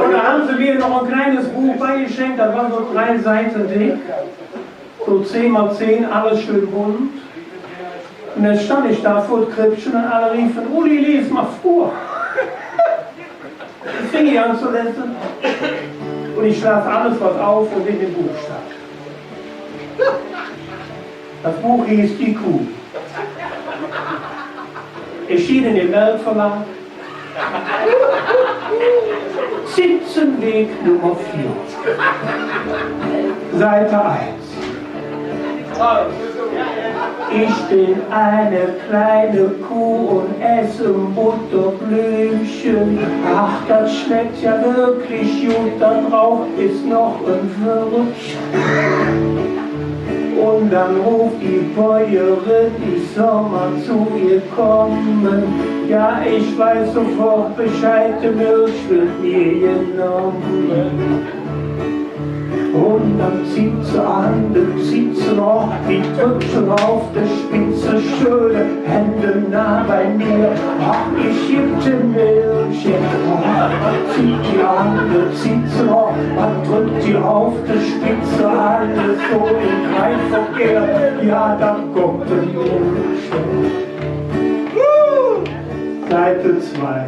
un do han se mir noch e klein Boch beigeschenk, dat wor su drei Siede dick. Su zehn mol zehn, alles schön bunt. Un dann stundt ich do vör et Krippche un alle riefe: „Uli, les ens vör.“ Dann fing ich aan ze lese. Un ich schloog alles, wat op un nit em Boch stundt. Dat Boch heeß Die Kuh. Erschienen im Weltverlag. Sitzenweg Nummer vier. Seite eins. Ich bin eine kleine Kuh und esse Butterblümchen. Ach, das schmeckt ja wirklich gut, da drauf ist noch ein Wörtchen. Und dann ruft die Bäuerin, ich soll mal zu ihr kommen. Ja, ich weiß sofort Bescheid, die Milch wird mir genommen. Und dann zieht se an de Zießrock, die drückt schon auf de Spitze, schöne Hände nah bei mir. Ach, ich geb dem Milch, ach, zieht die an de Zießrock, man drückt die auf de Spitze, alles so im Kreisverkehr. Ja, dann kommt de Milch. Seite zwei.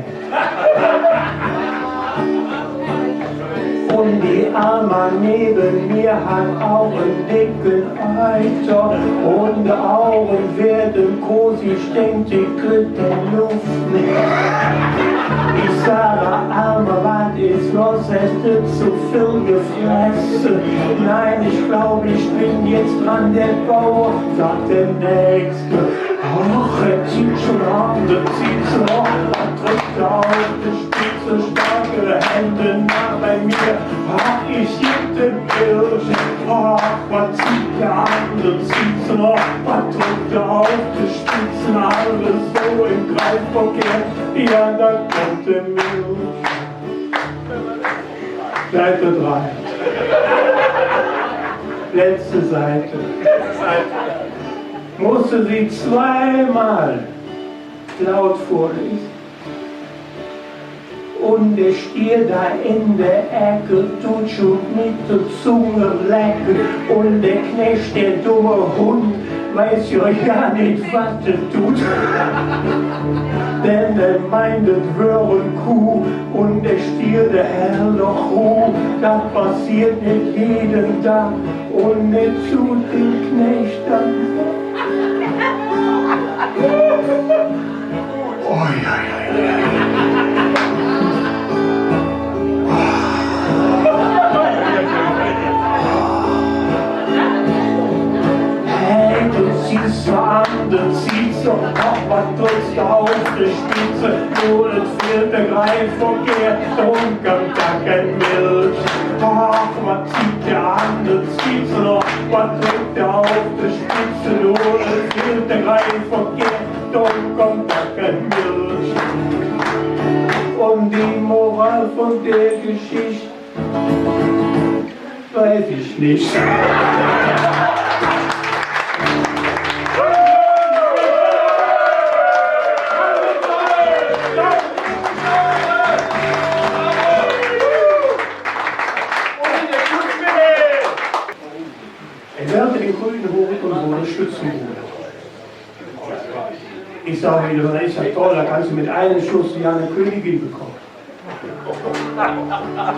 Und die Alma neben mir hat auch einen dicken Eiter und die Augen werden groß, ich denk, die kriegt die Luft nicht. Ich sage: „Alma, was ist los? Hast du zu viel gefressen?“ „Nein, ich glaube, ich bin jetzt dran.“ Der Bauer sagt: „Der nächste.“ Ach, er zieht schon an de Zießrock, man drückt auf de Spitze, starke Hände nah bei mir. Ach, ich geb dem Milch. Ach, man zieht der an de Zießrock, man drückt auf de Spitze, alles so im Kreisverkehr. Ja, dann kommt de Milch. Seite drei. Letzte Seite. Musste sie zweimal laut vorlesen. Und der Stier da in der Ecke tut schon mit der Zunge lecken. Und der Knecht, der dumme Hund, weiß ja gar nicht, was er tut. Denn er meint, es wäre eine Kuh und der Stier, der hält doch Ruh. Das passiert nicht jeden Tag und nicht zu den Knechten. Oi, oi, oi, oi. Hey, du ziehst so an, du ziehst so, ach, was drückst du auf die Spitze? Nur es fehlt der Kreisverkehr, drum kommt da kein Milch. Ach, was zieht der an, du ziehst so, was drückt der auf die Spitze? Nur es fehlt der Kreisverkehr, drum kommt da kein Milch. Und die Moral von der Geschichte weiß ich nicht. Er lernte den Königenhof und wurde Schützenbruder. Ich sage: „Das ist ja toll, da kannst du mit einem Schuss ja eine Königin bekommen.“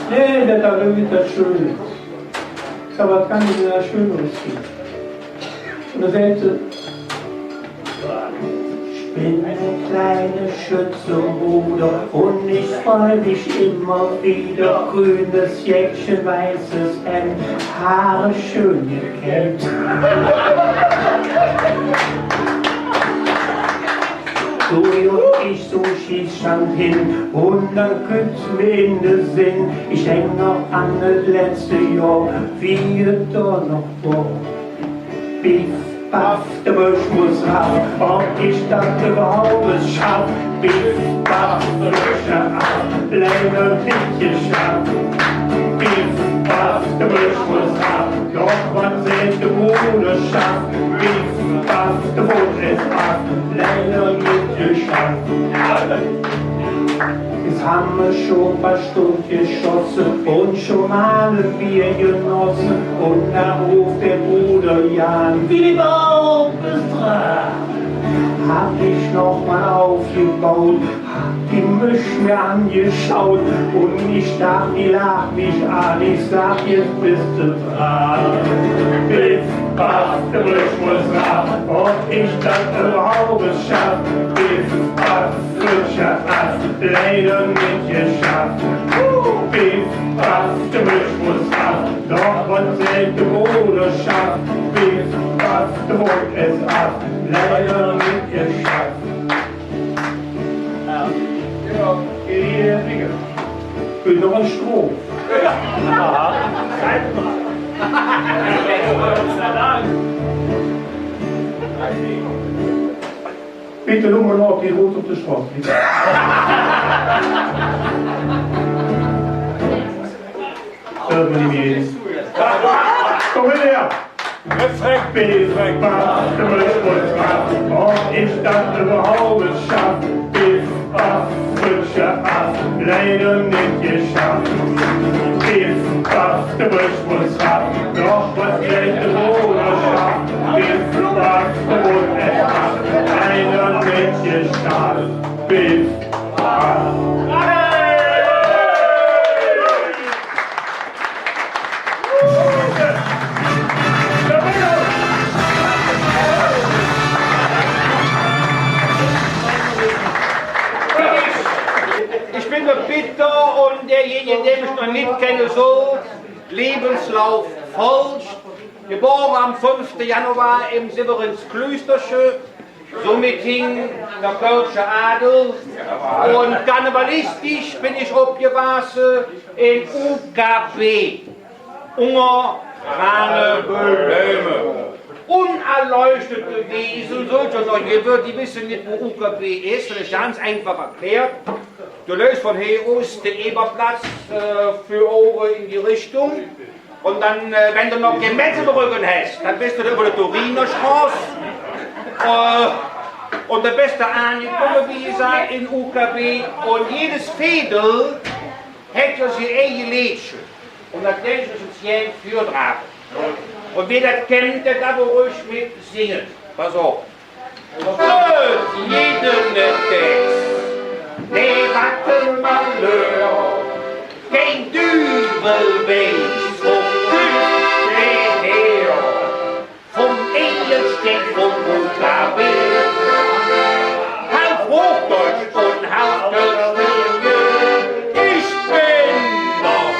Nee, dat, dat es dat Schöne. Ich sag: „Wat kann et dann Schöneres gevve?“ Un do säht hä: „Ich bin ein kleiner Schützenbruder und ich freu mich immer wieder. Grünes Jäckchen, weißes Hemd, Haare schön gekämmt.“ Do un ich su schieß stand hin, un dann kütt mer en de Sinn, ich denk noch an et letzte Johr, wie et do noch wor. Piff, paff, de Bösch muss raff, ob ich dat üvverhaup schaff. Piff, paff, de Bösch raff, leider nit geschaff. Piff, paff, de Bösch muss raff, doch wat säht de Bruderschaff? Piff, paff, de Woolt es av, leider nit geschaff. Jetz han mer schon paar Stund geschosse un schon mal e Bier genosse, un do ruf der Bruder Jan: Willi Baum, bes dran! Hab ich noch mal aufgebaut, hab die Mösch mer angeschaut, un ich daach, die laach mich an, ich sag: Jetz bes de dran. Piff, paff, de Bösch muss raff, ob ich dat üvverhaup schaff. Piff, paff, Bösch raff, leider nit geschaff. Piff, paff, de Bösch muss raff, doch wat säht de Bruderschaff? Piff, paff, de Woolt es av, leider nit geschaff. Jo, genau. Geliehene Dinge. För noch en Stroph. Bitte luur mer noch op die Route op der Stroß, bitte. Hör mer nit mih hin. Kumm her! Refrain. Piff, paff, de Bösch muss raff, ob ich dat üvverhaup schaff. Piff, paff, Bösch raff, leider nit geschaff. Piff, paff, de Bösch muss raff, doch wat säht de Bruderschaff? Piff, paff, de Woolt es av, leider nit geschaff. Piff, paff. Ich ben der Pitter un derjenige, dä mich noch nit kenne sull, Lebenslauf folg. Gebore am fünfte Januar em Severinskloster, Somit hing der kölsche Adel. Un karnevalistisch ben ich opgewahße en U K B, unger grane Bäume. Unerleuchtete Wiese, soll et jo noch gevve, die wesse nit, wo U K B es. Dat es ganz einfach erklärt. Do läufs vun he us der Eberplatz, äh, för Ohre en die Richtung. Un dann, äh, wann do noch kein Metz em Rögge häs, dann bes do üvver de Turiner Stroß. Äh, un do bes do aangekumme, wie gesaht, en U K B. Un jedes Veedel hät jo si eige Leedche. Un dat dät ich jetz gään vürdrage. Un wä dat kennt, dä darf och räuhig metsinge. Pass op. Hürt jeder et, dä Wattemaler, kein Düvel weiß, wo kütt dä her. Vum Engelstedt, vum U K B, halv Huhdeutsch un halv Kölsch. Ich ben doch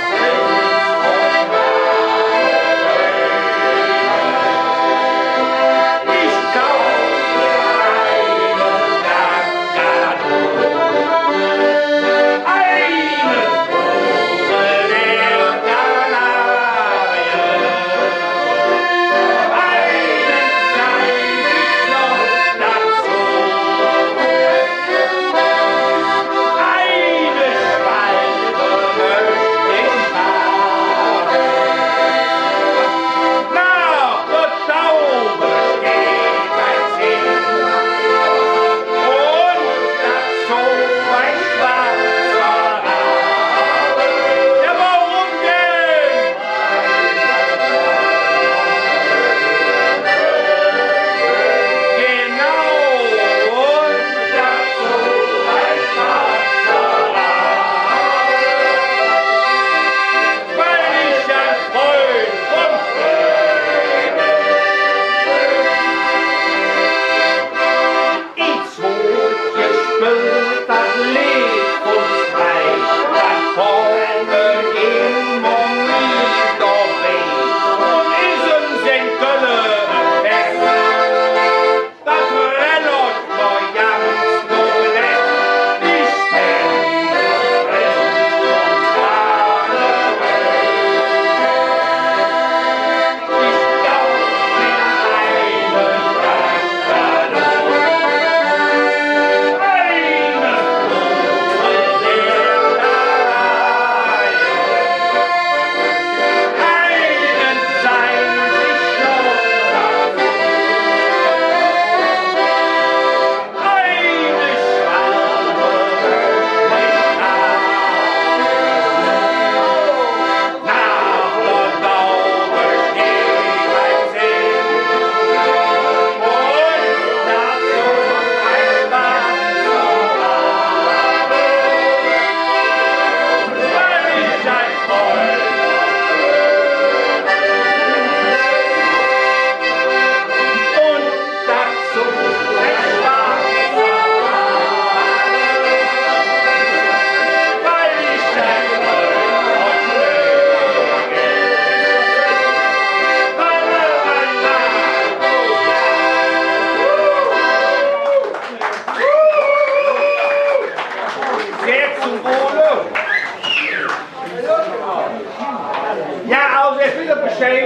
Schön,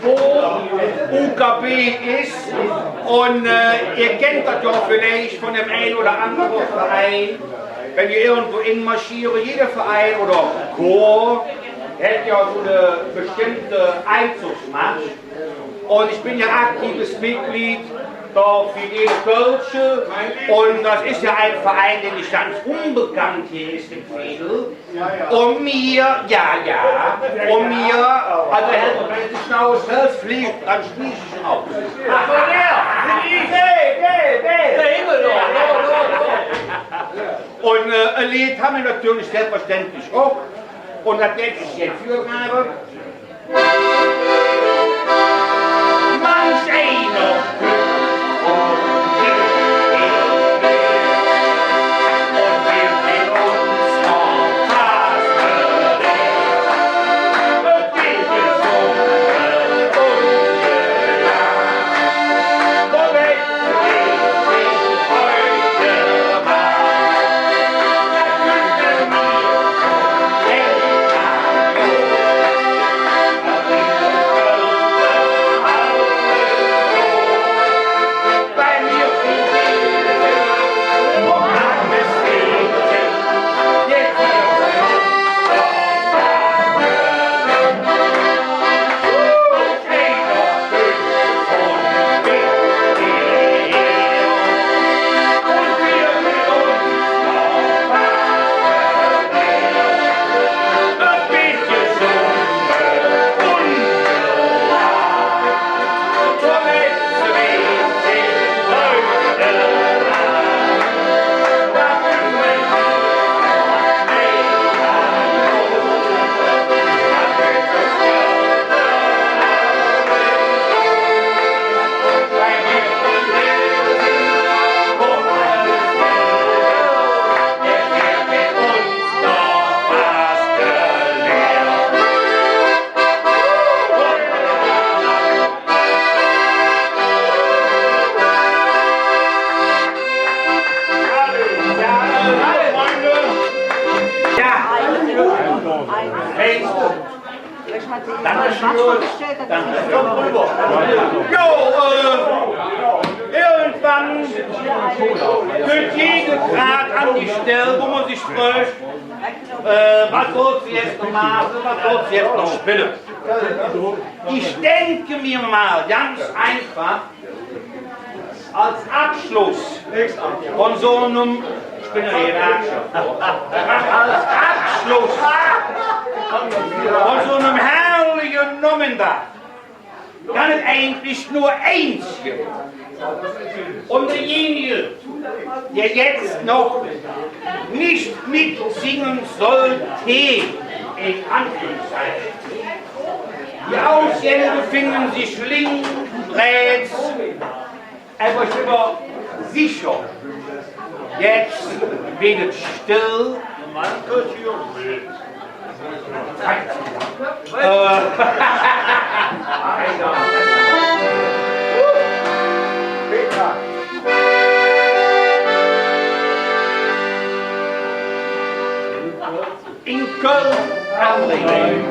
wo U K B es. Un, äh, ehr kennt dat jo villeich vun däm ein oder andere Verein, wann ehr irgendwo enmarschiere, jeder Verein oder Chor hät jo su en bestemmte Einzugsmarsch. Un ich ben jo aktives Mitglied do för Fidel Kölsche. Un dat es jo ene Verein, dä nit ganz unbekannt hee es, em Veedel. Un mir, jo, jo, un mir, alsu, hät mer, wann de Schnauz fleeg, dann schmieß ich en rus. Ach, der! Nä, nä, nä! Der Himmel, do, do, do, do. Un, äh, e Leed han mer natörlich selvverständlich och. Un dat gevv et jetz vör Manch einer. Jo, äh, irgendwann kütt jeder grad an die Stell, wo mer sich frög, äh, wat sollst de jetz noch maache, wat sollst de jetz noch spille? Ich denk mer mal ganz einfach, als Abschluss vun su enem, ich ben jo hee, als Abschluss vun su enem herrliche Nommedag kann et eigentlich nor eins gevve. Un derjenige, dä jetz noch nit metsinge sollt, en Anführungszeiche, die Ausgäng befinge sich links, räähts, ävver ich ben mer secher, jetz weed et stell. Äh. En Kölle am Rhing.